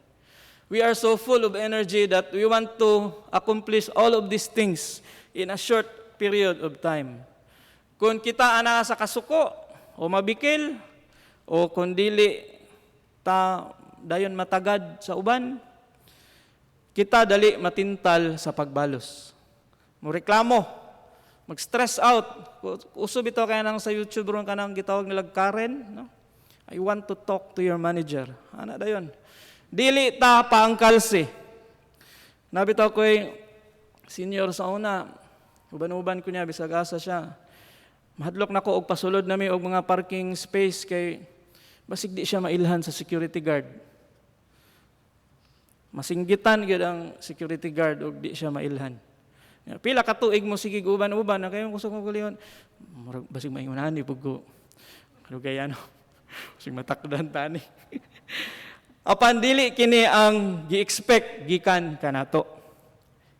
We are so full of energy that we want to accomplish all of these things in a short period of time. Kung kita ana sa kasuko o mabikil o kung dili ta dayon matagad sa uban, kita dali matintal sa pagbalos. Mo reklamo, mag-stress out. Uso bitaw kaya nang sa YouTube ron kanang gitawag nila Karen, no? "I want to talk to your manager." Ana dayon. Dili ta paangkalsi. Nabitaw ko'y senior sa una. Uban-uban ko niya bisag asa siya. Mahadlok nako og pasulod nami og mga parking space kay basig di siya mailhan sa security guard. Masinggitan gyud ang security guard og di siya mailhan. Pila ka tuig mo sige uban-uban na kayo kusog ko kulion. Murag basig maingon ani pug ko. Kalugay ano. Basig matakdan tani. Apan dili kini ang gi-expect gikan kanato.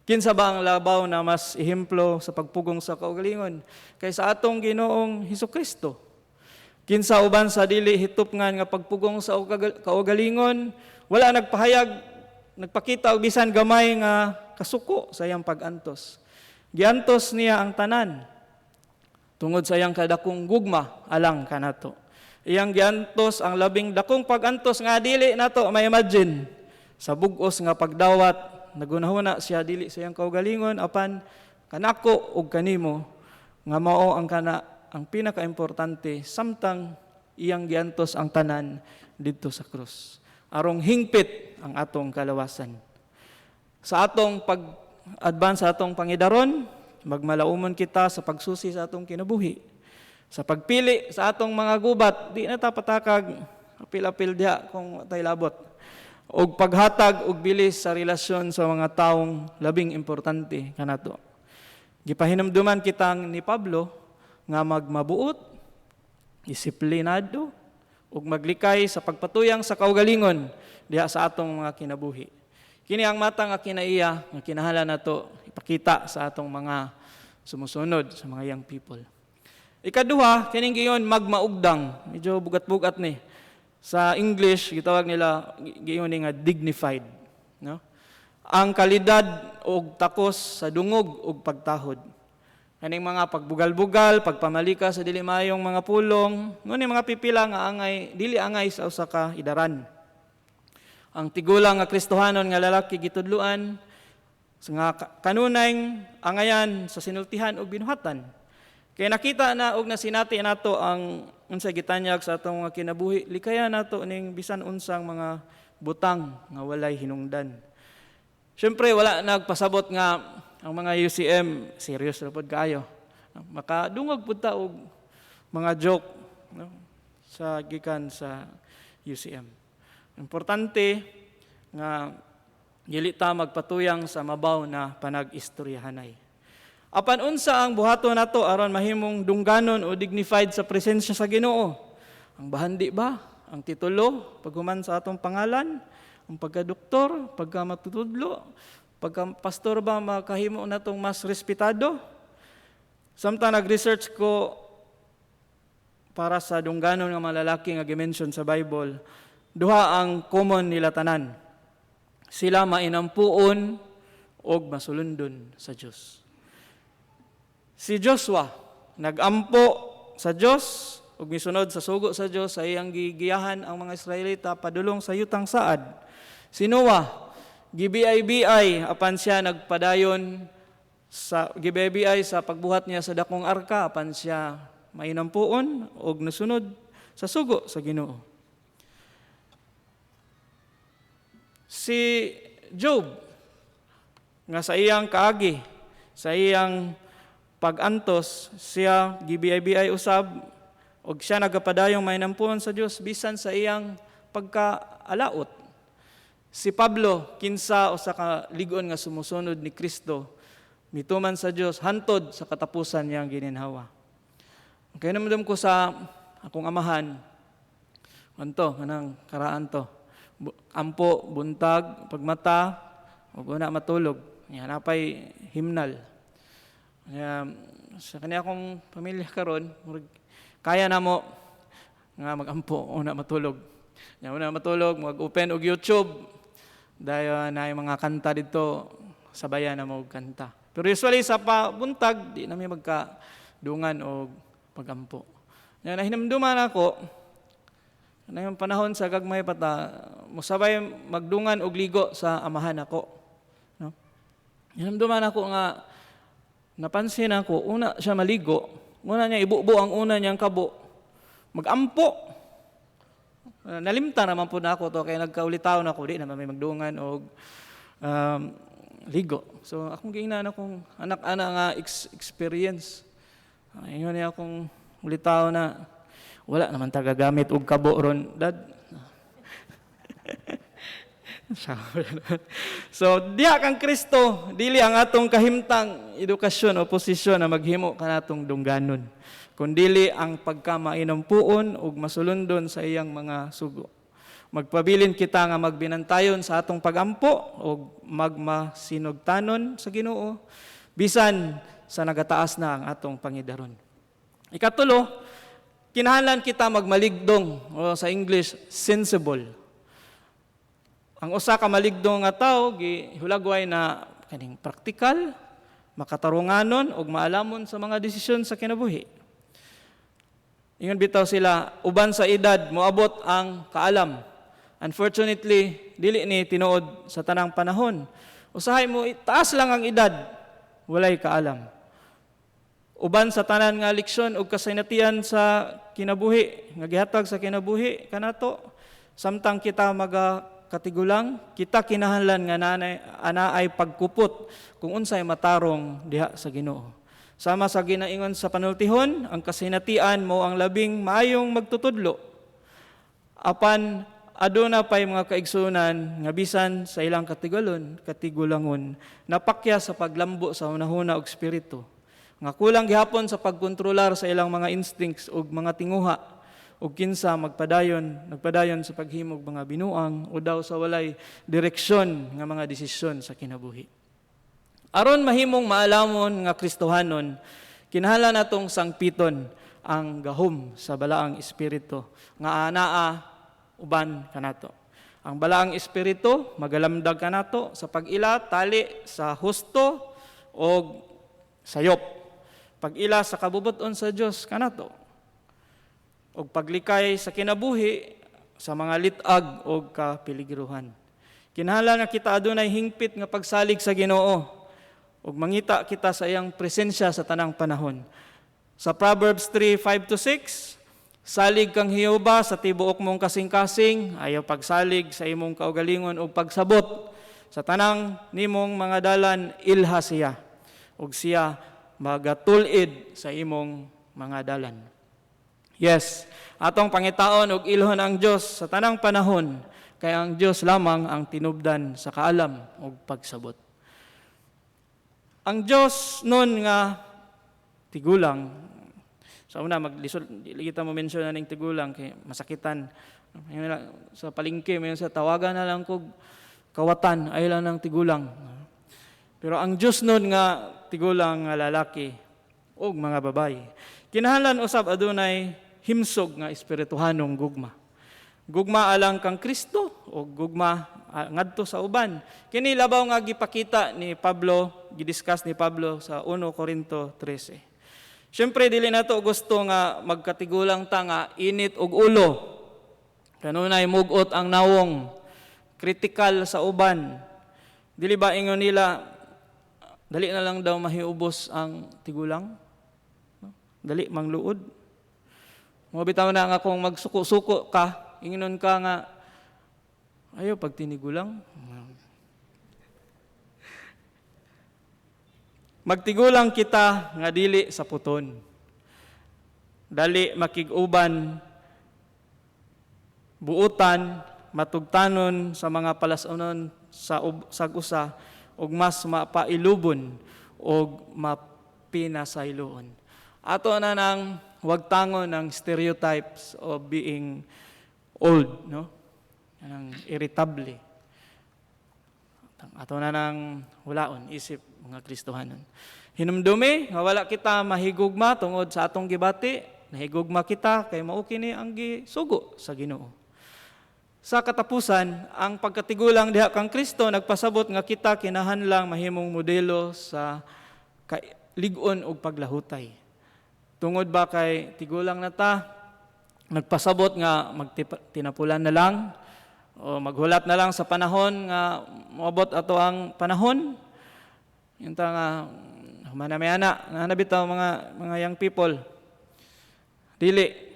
Kinsa ba ang labaw na mas ehemplo sa pagpugong sa kaugalingon kaysa atong Ginoong Hesukristo? Kinsa uban sa dili hitupngan nga pagpugong sa kaugalingon, wala nagpahayag, nagpakita og bisan gamay nga kasuko sa iyang pag-antos. Giantos niya ang tanan tungod sa iyang kadakong gugma alang kanato. Iyang giantos ang labing dakong pag-antos nga dili nato ma-imagine. Sa bug-os nga pagdawat, nagunahuna siya dili sa iyang kaugalingon apan kanako ug kanimo nga mao ang kana ang pinakaimportante samtang iyang giantos ang tanan didto sa krus arong hingpit ang atong kalawasan. Sa atong pag-advance sa atong pangidaron, magmalaumon kita sa pagsusi sa atong kinabuhi. Sa pagpili sa atong mga gubat, di na ta patakag apil-apil diha kung tay labot. Og paghatag og bilis sa relasyon sa mga taong labing importante kanato. Gipahinumduman kitang ni Pablo nga magmabuot, disiplinado, ug maglikay sa pagpatuyang sa kaugalingon diha sa atong mga kinabuhi. Kini ang mata nga kinaiya nga kinahanglan nato ipakita sa atong mga sumusunod, sa mga young people. Ikaduha, kining giingon magmaugdang, medyo bugat-bugat ni. Sa English gitawag nila, giingon ni nga dignified, no? Ang kalidad og takos sa dungog og pagtahod. Kaning mga pagbugal-bugal, pagpamalika sa dili maayong mga pulong, nguni mga pipila nga angay dili angay sa usa ka idaran. Ang tigulang nga Kristohanon nga lalaki gitudluan sa nga kanunay angayan sa sinultihan ug binuhatan. Kay nakita na og nasinati nato ang unsa gitanyag sa atong mga kinabuhi, likaya nato ning bisan unsang mga butang nga walay hinungdan. Siyempre wala nagpasabot nga ang mga UCM serious ra pod kaayo. Makadungog pud ta og mga joke, no, sa gikan sa UCM. Importante nga dili ta magpatuyang sa mabaw na panag-istoryahanay. Apan unsa ang buhaton nato aron mahimong dungganon o dignified sa presensya sa Ginoo? Ang bahandi ba? Ang titulo paghuman sa atong pangalan? Ang pagkadoktor, pagkamatutudlo, pagka-pastor ba makahimo natong mas respetado? Samtang nag-research ko para sa dungganon nga mga lalaki nga gimension sa Bible, duha ang common nila tanan. Sila mainampuon og masulundon sa Dios. Si Joshua nagampo sa Dios ug misunod sa sugo sa Dios sa iyang gigiyahan ang mga Israelita padulong sa yutang saad. Si Noah gibiay-biay, apan siya nagpadayon sa gibiay-biay sa pagbuhat niya sa dakong arka, apan siya mainampuon og nasunod sa sugo sa Ginoo. Si Job nga sa iyang kaagi, sa iyang pag-antos, siya gibiay-biay usab og siya nagapadayong mainampuon sa Dios bisan sa iyang pagkaalaot. Si Pablo, kinsa usa ka lig-on nga sumusunod ni Kristo, mituman sa Dios hantod sa katapusan niyang gininhawa. Kaya naman ko sa akong amahan, anto, kanang karaan to. Ampo, buntag, pagmata, ug una matulog. Yan, napay himnal. Kaya, sa kanya akong pamilya karon, murag, kaya na mo nga magampo, una matulog. Yan, una matulog, mag-open og YouTube. Dahil na yung mga kanta dito, sabayan na mo og kanta. Pero usually sa pabuntag, di na mi magkadungan og pagampo. Yan, nahinumduman ako, na yung panahon sa gagmay pata, musabay magdungan og ligo sa amahan ako. No? Hinumduman ako nga, napansin ako, una siya maligo, una niya ibubo ang una niyang kabo, magampo. Nalimta naman po na ako to, kaya nagkaulitaw na ako, di naman may magdungan og ligo. So akong giingnan akong anak-anak nga experience. Ingon niya akong ulitaw na, wala naman tagagamit og kabo ron, Dad. So, diha kang Kristo, dili ang atong kahimtang, edukasyon o posisyon na maghimo kanatong dungganon, kundili ang pagkamainampuon ug masulundon sa iyang mga sugo. Magpabilin kita nga magbinantayon sa atong pagampo ug magmasinugtanon sa Ginoo bisan sa nagataas na ang atong pangidaron. Ikatulo, kinahanglan kita magmaligdong, o sa English, sensible. Ang usa ka maligdong nga tawo gihulagway na kaning praktikal, makatarunganon ug maalamon sa mga desisyon sa kinabuhi. Ingon bitaw sila, uban sa edad moabot ang kaalam. Unfortunately, dili ni tinuod sa tanang panahon. Usahay mo taas lang ang edad, walay kaalam. Uban sa tanan nga leksyon ug kasinatian sa kinabuhi, nga gihatag sa kinabuhi kanato, samtang kita maga katigulang, kita kinahanglan nga nanay anaay pagkupot kung unsay matarong diha sa Ginoo. Sama sa ginaingon sa panultihon, ang kasinatian mo ang labing maayong magtutudlo. Apan aduna pay mga kaigsunan nga bisan sa ilang katigulangon, napakya sa paglambo sa hunahuna ug espiritu, nga kulang gihapon sa pagkontrolar sa ilang mga instincts ug mga tinguha, ug kinsa nagpadayon sa paghimog mga binuang o daw sa walay direksyon nga mga desisyon sa kinabuhi. Aron mahimong maalamon nga Kristohanon, kinahanglan natong sangpiton ang gahom sa Balaang Espiritu nga anaa uban kanato. Ang Balaang Espiritu magalamdag kanato sa pag-ila tali sa husto og sayop. Pag-ila sa kabubut-on sa Dios kanato. Og paglikay sa kinabuhi sa mga lit-ag og kapiligruhan. Kinahanglan nga kita adunay hingpit nga pagsalig sa Ginoo ug mangita kita sa iyang presensya sa tanang panahon. Sa Proverbs 3:5-6, salig kang Jehova sa tibuok mong kasing-kasing, ayaw pagsalig sa imong kaugalingon ug pagsabot. Sa tanang nimong mga dalan, ilha siya, ug siya magatul-id sa imong mga dalan. Yes, atong pangitaon og ilhon ang Dios sa tanang panahon, kay ang Dios lamang ang tinubdan sa kaalam ug pagsabot. Ang Dios nun nga tigulang, sa una maglisod dili kita mo mention na ning tigulang kay masakitan. Ayun lang, sa palengke mayon sa tawagan na lang kog kawatan ay lang ng tigulang. Pero ang Dios nun nga tigulang nga lalaki ug mga babaye, kinahanglan usab adunay himsog nga espirituhanong gugma. Gugma alang kang Kristo o gugma ngadto sa uban. Kini labaw nga gipakita ni Pablo, gidiscuss ni Pablo sa 1 Corinto 13. Siyempre dili nato gusto nga magkatigulang ta nga init og ulo. Kanunay mugot ang nawong, kritikal sa uban. Dili ba ingon nila dali na lang daw mahiubos ang tigulang? No? Dali mangluod. Mo bitaw na nga kung magsuko-suko ka, ingnon ka nga ayo pag tinigulang. Magtigulang kita nga dili sa puton. Dali makig-uban, buutan, matugtanon sa mga palasonon sa sag-usa ug mas mapailubon og mapinasayloon. Ato na nang wagtangon ng stereotypes of being old, no? Kanang irritable. Ato na nang hulaon isip mga Kristohanon. Hinumdumi nga wala kita mahigugma tungod sa atong gibati, nahigugma kita kay mao kini ang gisugo sa Ginoo. Sa katapusan, ang pagkatigulang diha kang Kristo nagpasabot nga kita kinahanglang mahimong modelo sa lig-on ug paglahutay. Tungod ba kay tigulang na ta, nagpasabot nga magtinapulan na lang o maghulat na lang sa panahon nga moabot ato ang panahon. Yun ta nga humana may ana, nga bitaw mga young people. Dili.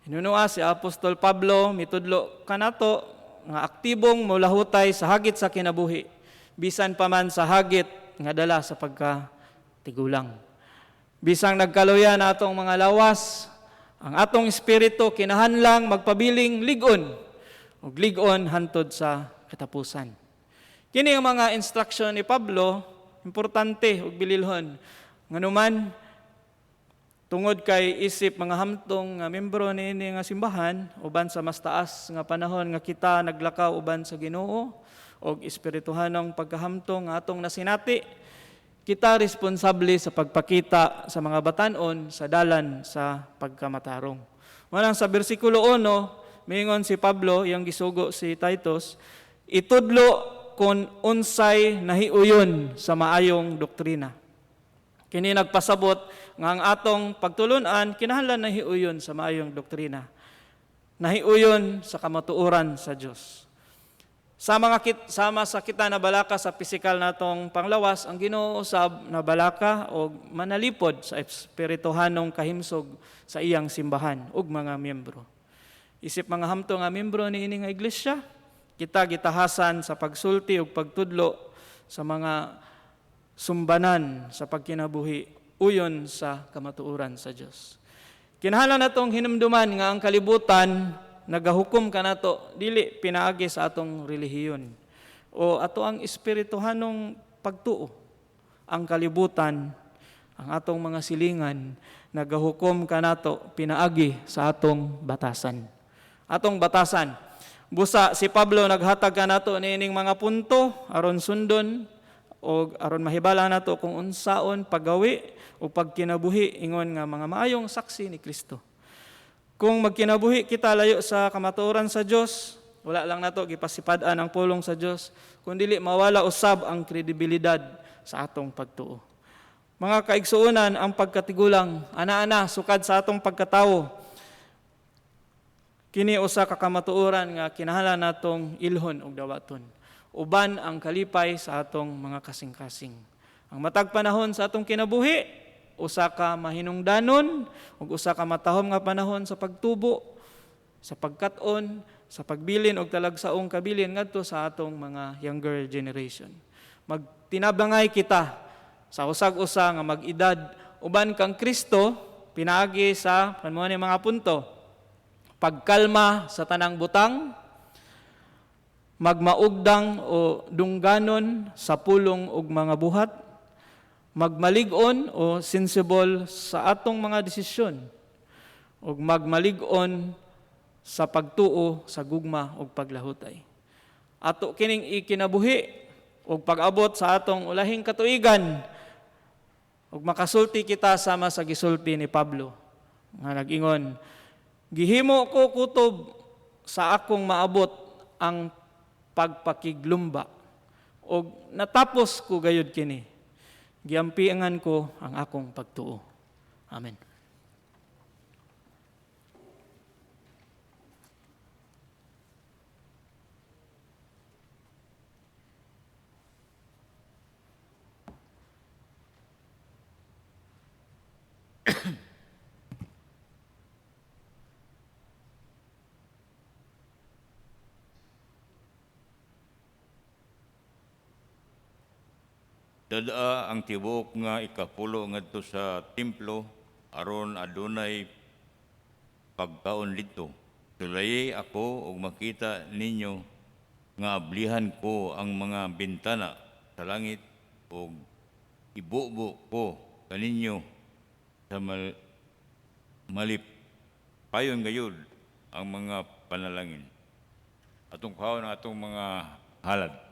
Hinunua si Apostol Pablo mitudlo kanato nga aktibong molahutay sa hagit sa kinabuhi, bisan pa man sa hagit nga dala sa pagkatigulang. Bisang nagkaluya na atong mga lawas, ang atong espiritu kinahanglang magpabiling lig-on ug lig-on hantod sa katapusan. Kini ang mga instruction ni Pablo, importante ug bililhon. Nganuman tungod kay isip mga hamtong nga membro niini nga simbahan uban sa mas taas nga panahon nga kita naglakaw uban sa Ginoo og espirituhanong pagkahamtong nga atong nasinati, kita responsable sa pagpakita sa mga batan-on sa dalan sa pagkamatarong. Manang sa bersikulo 1, miingon si Pablo, iyang gisugo si Titus, itudlo kon unsay nahiuyon sa maayong doktrina. Kini nagpasabot nga ang atong pagtulunan kinahanglan nahiuyon sa maayong doktrina. Nahiuyon sa kamatuoran sa Dios. Sama sa kita na balaka sa pisikal natong panglawas, ang Ginoo usab na balaka og manalipod sa espirituhanong kahimsog sa iyang simbahan ug mga miyembro. Isip mga hamto nga miyembro niini nga iglesia, kita gitahasan sa pagsulti ug pagtudlo sa mga sumbanan sa pagkinabuhi uyon sa kamatuoran sa Dios. Kinahanglan natong hinumduman nga ang kalibutan nagahukom kanato dili pinaagi sa atong relihiyon o ato ang espirituhanong pagtuo. Ang kalibutan, ang atong mga silingan nagahukom kanato pinaagi sa atong batasan. Atong batasan. Busa si Pablo naghatag kanato niining mga punto aron sundon Og aron mahibala nato kung unsaon paggawi o pagkinabuhi ingon nga mga maayong saksi ni Kristo. Kung magkinabuhi kita layo sa kamatuoran sa Dios, wala lang nato gipasipad-an ang pulong sa Dios, kun dili mawala usab ang kredibilidad sa atong pagtuo. Mga kaigsuonan, ang pagkatigulang, ana-ana sukad sa atong pagkatawo. Kini usa ka kamatuoran nga kinahanglan natong ilhon og dawaton. Uban ang kalipay sa atong mga kasing-kasing. Ang matag panahon sa atong kinabuhi, usa ka mahinungdanon ug usa ka matahom nga panahon sa pagtubo, sa pagkat-on, sa pagbilin og talagsaong kabilin ngadto sa atong mga younger generation. Magtinabangay kita sa usag-usa nga mag-edad uban kang Kristo pinaagi sa panuan ni mga punto. Pagkalma sa tanang butang, magmaugdang o dungganon sa pulong ug mga buhat, magmalig-on o sensible sa atong mga desisyon, ug magmalig-on sa pagtuo sa gugma ug paglahutay. Ato kining ikinabuhi ug pag-abot sa atong ulahing katuigan ug makasulti kita sama sa gisulti ni Pablo nga nag-ingon, gihimo ko kutob sa akong maabot ang pagpakiglumba ug natapos ko gayud kini, giampiangan ko ang akong pagtuo. Amen. Dadaa ang tibuok nga ikapulo ngadto sa templo aron adunay pagkaon didto. Sulayi ako ug makita ninyo nga ablihan ko ang mga bintana sa langit ug ibubo ko kaninyo sa malipayon gayud ang mga panalangin. Atong kuhaon ang atong mga halad.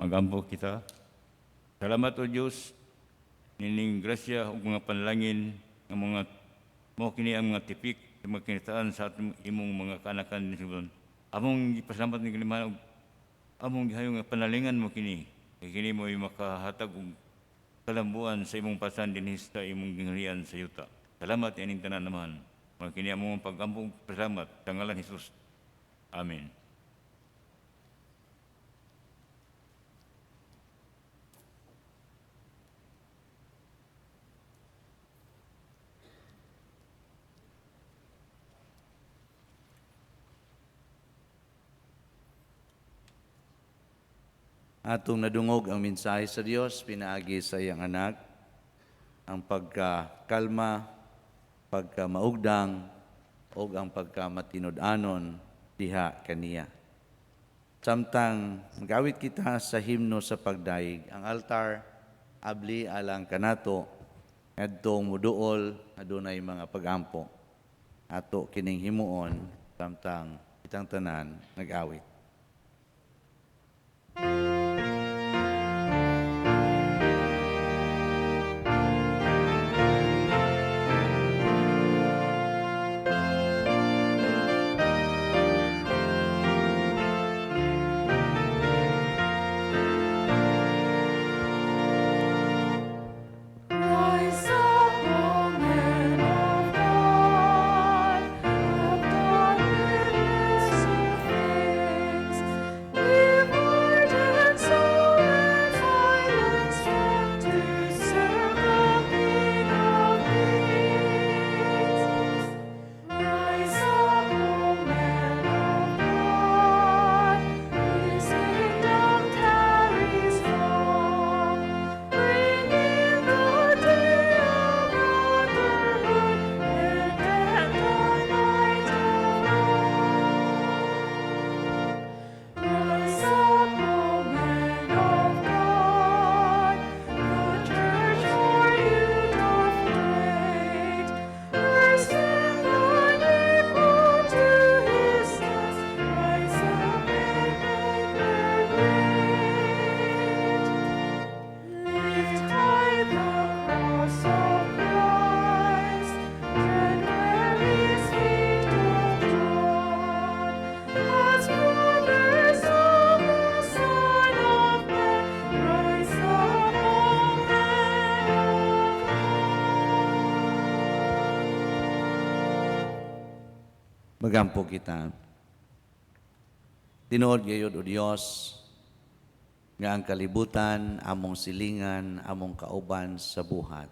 Magampo kita. Salamat, O Dios, nining grasya ug mga panalangin nga mga mao kini ang mga tipik sa mga kinitaan sa atong imong mga kaanakan ni Simon. Among gipasalamat ni kini ug among gihayo nga panalingan mo kini. Kay kini mo'y makahatag og kalambuan sa imong pasan dinhi sa imong gingharian sa yuta. Salamat ining tanan, Amahan. Mga kini among pag-ampo ug pasalamat sa ngalan ni Jesus. Amen. Atong nadungog ang mensahe sa Dios pinaagi sa iyang anak, ang pagkakalma, pagkamaugdang, ug ang pagkamatinud-anon diha kaniya. Samtang gawit kita sa himno sa pagdayeg, ang altar abli alang kanato ngadtong muduol, adunay mga pagampo. Ato kining himuon samtang kitang tanan nag-awit. Rise up, O men of God, have done with lesser things. Give heart and soul and silent strength to serve the King of Kings. Rise up, O men of God, His kingdom tarries long. Bring in the day of brotherhood and end the night of wrong. Rise up, O men of God, the church for you doth wait. Hasten thine equal to his task, rise up and make her great. Lift high the cross of Christ, tread where his feet doth trod. As brothers of the Son of Man, rise up, O men of God. Magampo kita. Tinuod gayud, O Dios, nga ang kalibutan among silingan, among kauban sa buhat.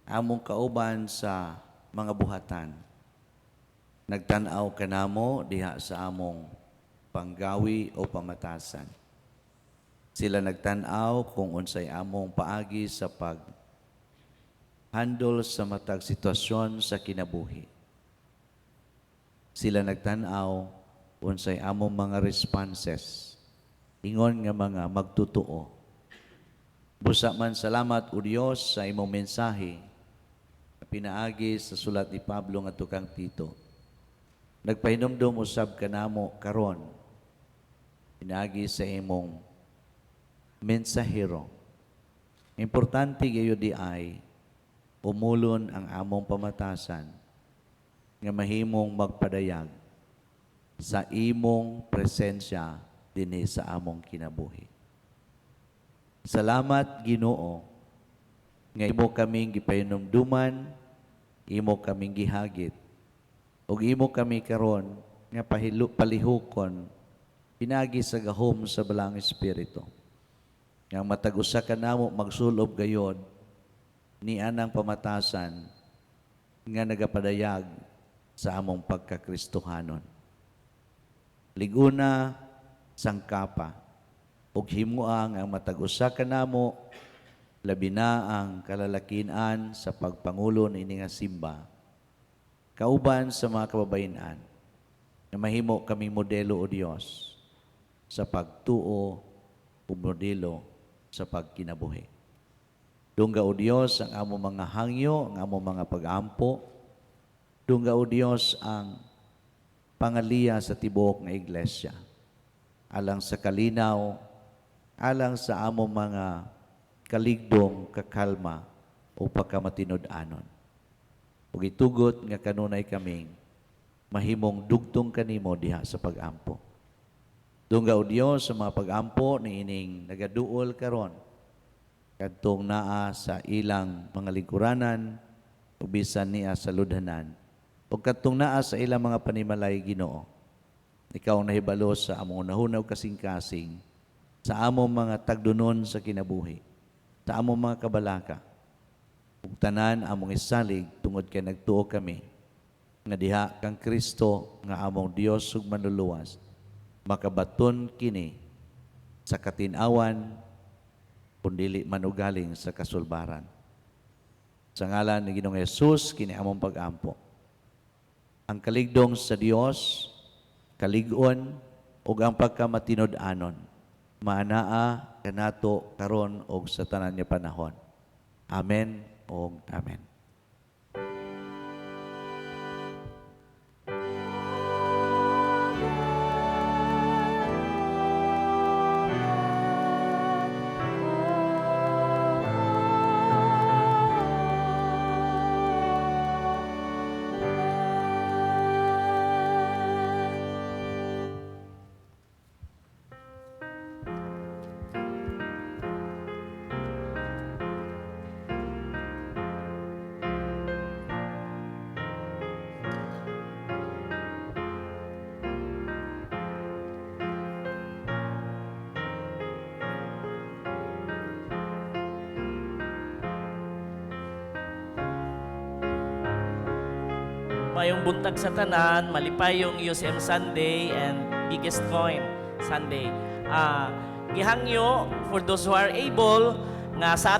Among kauban sa mga buhatan. Nagtan-aw kanamo diha sa among panggawi o pamatasan. Sila nagtan-aw kung unsay among paagi sa pag handle sa matag sitwasyon sa kinabuhi. Sila nagtan-aw unsay among mga responses ingon nga mga magtutuo. Busa man, salamat, O Dios, sa imong mensahe na pinaagi sa sulat ni Pablo ngadto kang Tito. Nagpahinumdum usab kanamo karon pinaagi sa imong mensahero. Importante gayo di ay umulon ang among pamatasan nga mahimong magpadayag sa imong presensya dinhi sa among kinabuhi. Salamat, Ginoo, nga imo kaming gipahinumduman, imo kaming gihagit ug imo kami karon nga palihukon pinaagi sa gahom sa Balaang Espiritu. Nga matag usa kanamo magsulob gayod ni anang pamatasan nga nagapadayag sa among pagkakristohanon. Liguna sangkapa ug himuang ang matag usa kanamo, labi na ang kalalakian sa pagpangulo niini nga simba kauban sa mga kababayen-an, nga mahimo kaming modelo, O Dios, sa pagtuo ug modelo sa pagkinabuhi. Dungga, O Dios, ang among mga hangyo, ang among mga pagampo. Dungga, O Dios, ang pangaliya sa tibuok nga iglesia alang sa kalinaw Alang sa among mga kaligdong, kakalma o pagkamatinud-anon. Ug itugot nga kanunay kaming mahimong dugtong kanimo diha sa pag-ampo. Dungga o Dios sa mga pag-ampo ni ining nagaduol karon kadtong naa sa ilang mga lingkuranan ug bisan niya sa ludhanan ug kadtong naa sa ilang mga panimalay. Ginoo, ikaw ang nahibalo sa among hunahuna ug kasing-kasing, sa among mga tagdunon sa kinabuhi, sa among mga kabalaka, ug tanan among isalig tungod kay nagtuo kami nga diha kang Kristo nga among Dios ug Manluluwas makabaton kini sa katin-awan kung dili man ugaling sa kasulbaran. Sa ngalan ni Ginoong Jesus, kini among pag-ampo. Ang kaligdong sa Dios, kalig-on ug ang pagkamatinud-anon, maanaa kanato karon og sa tanan nga panahon. Amen ug amen. Mayong buntag sa tanan, malipayong UCM Sunday and Biggest Coin Sunday. Gihangyo for those who are able nga sa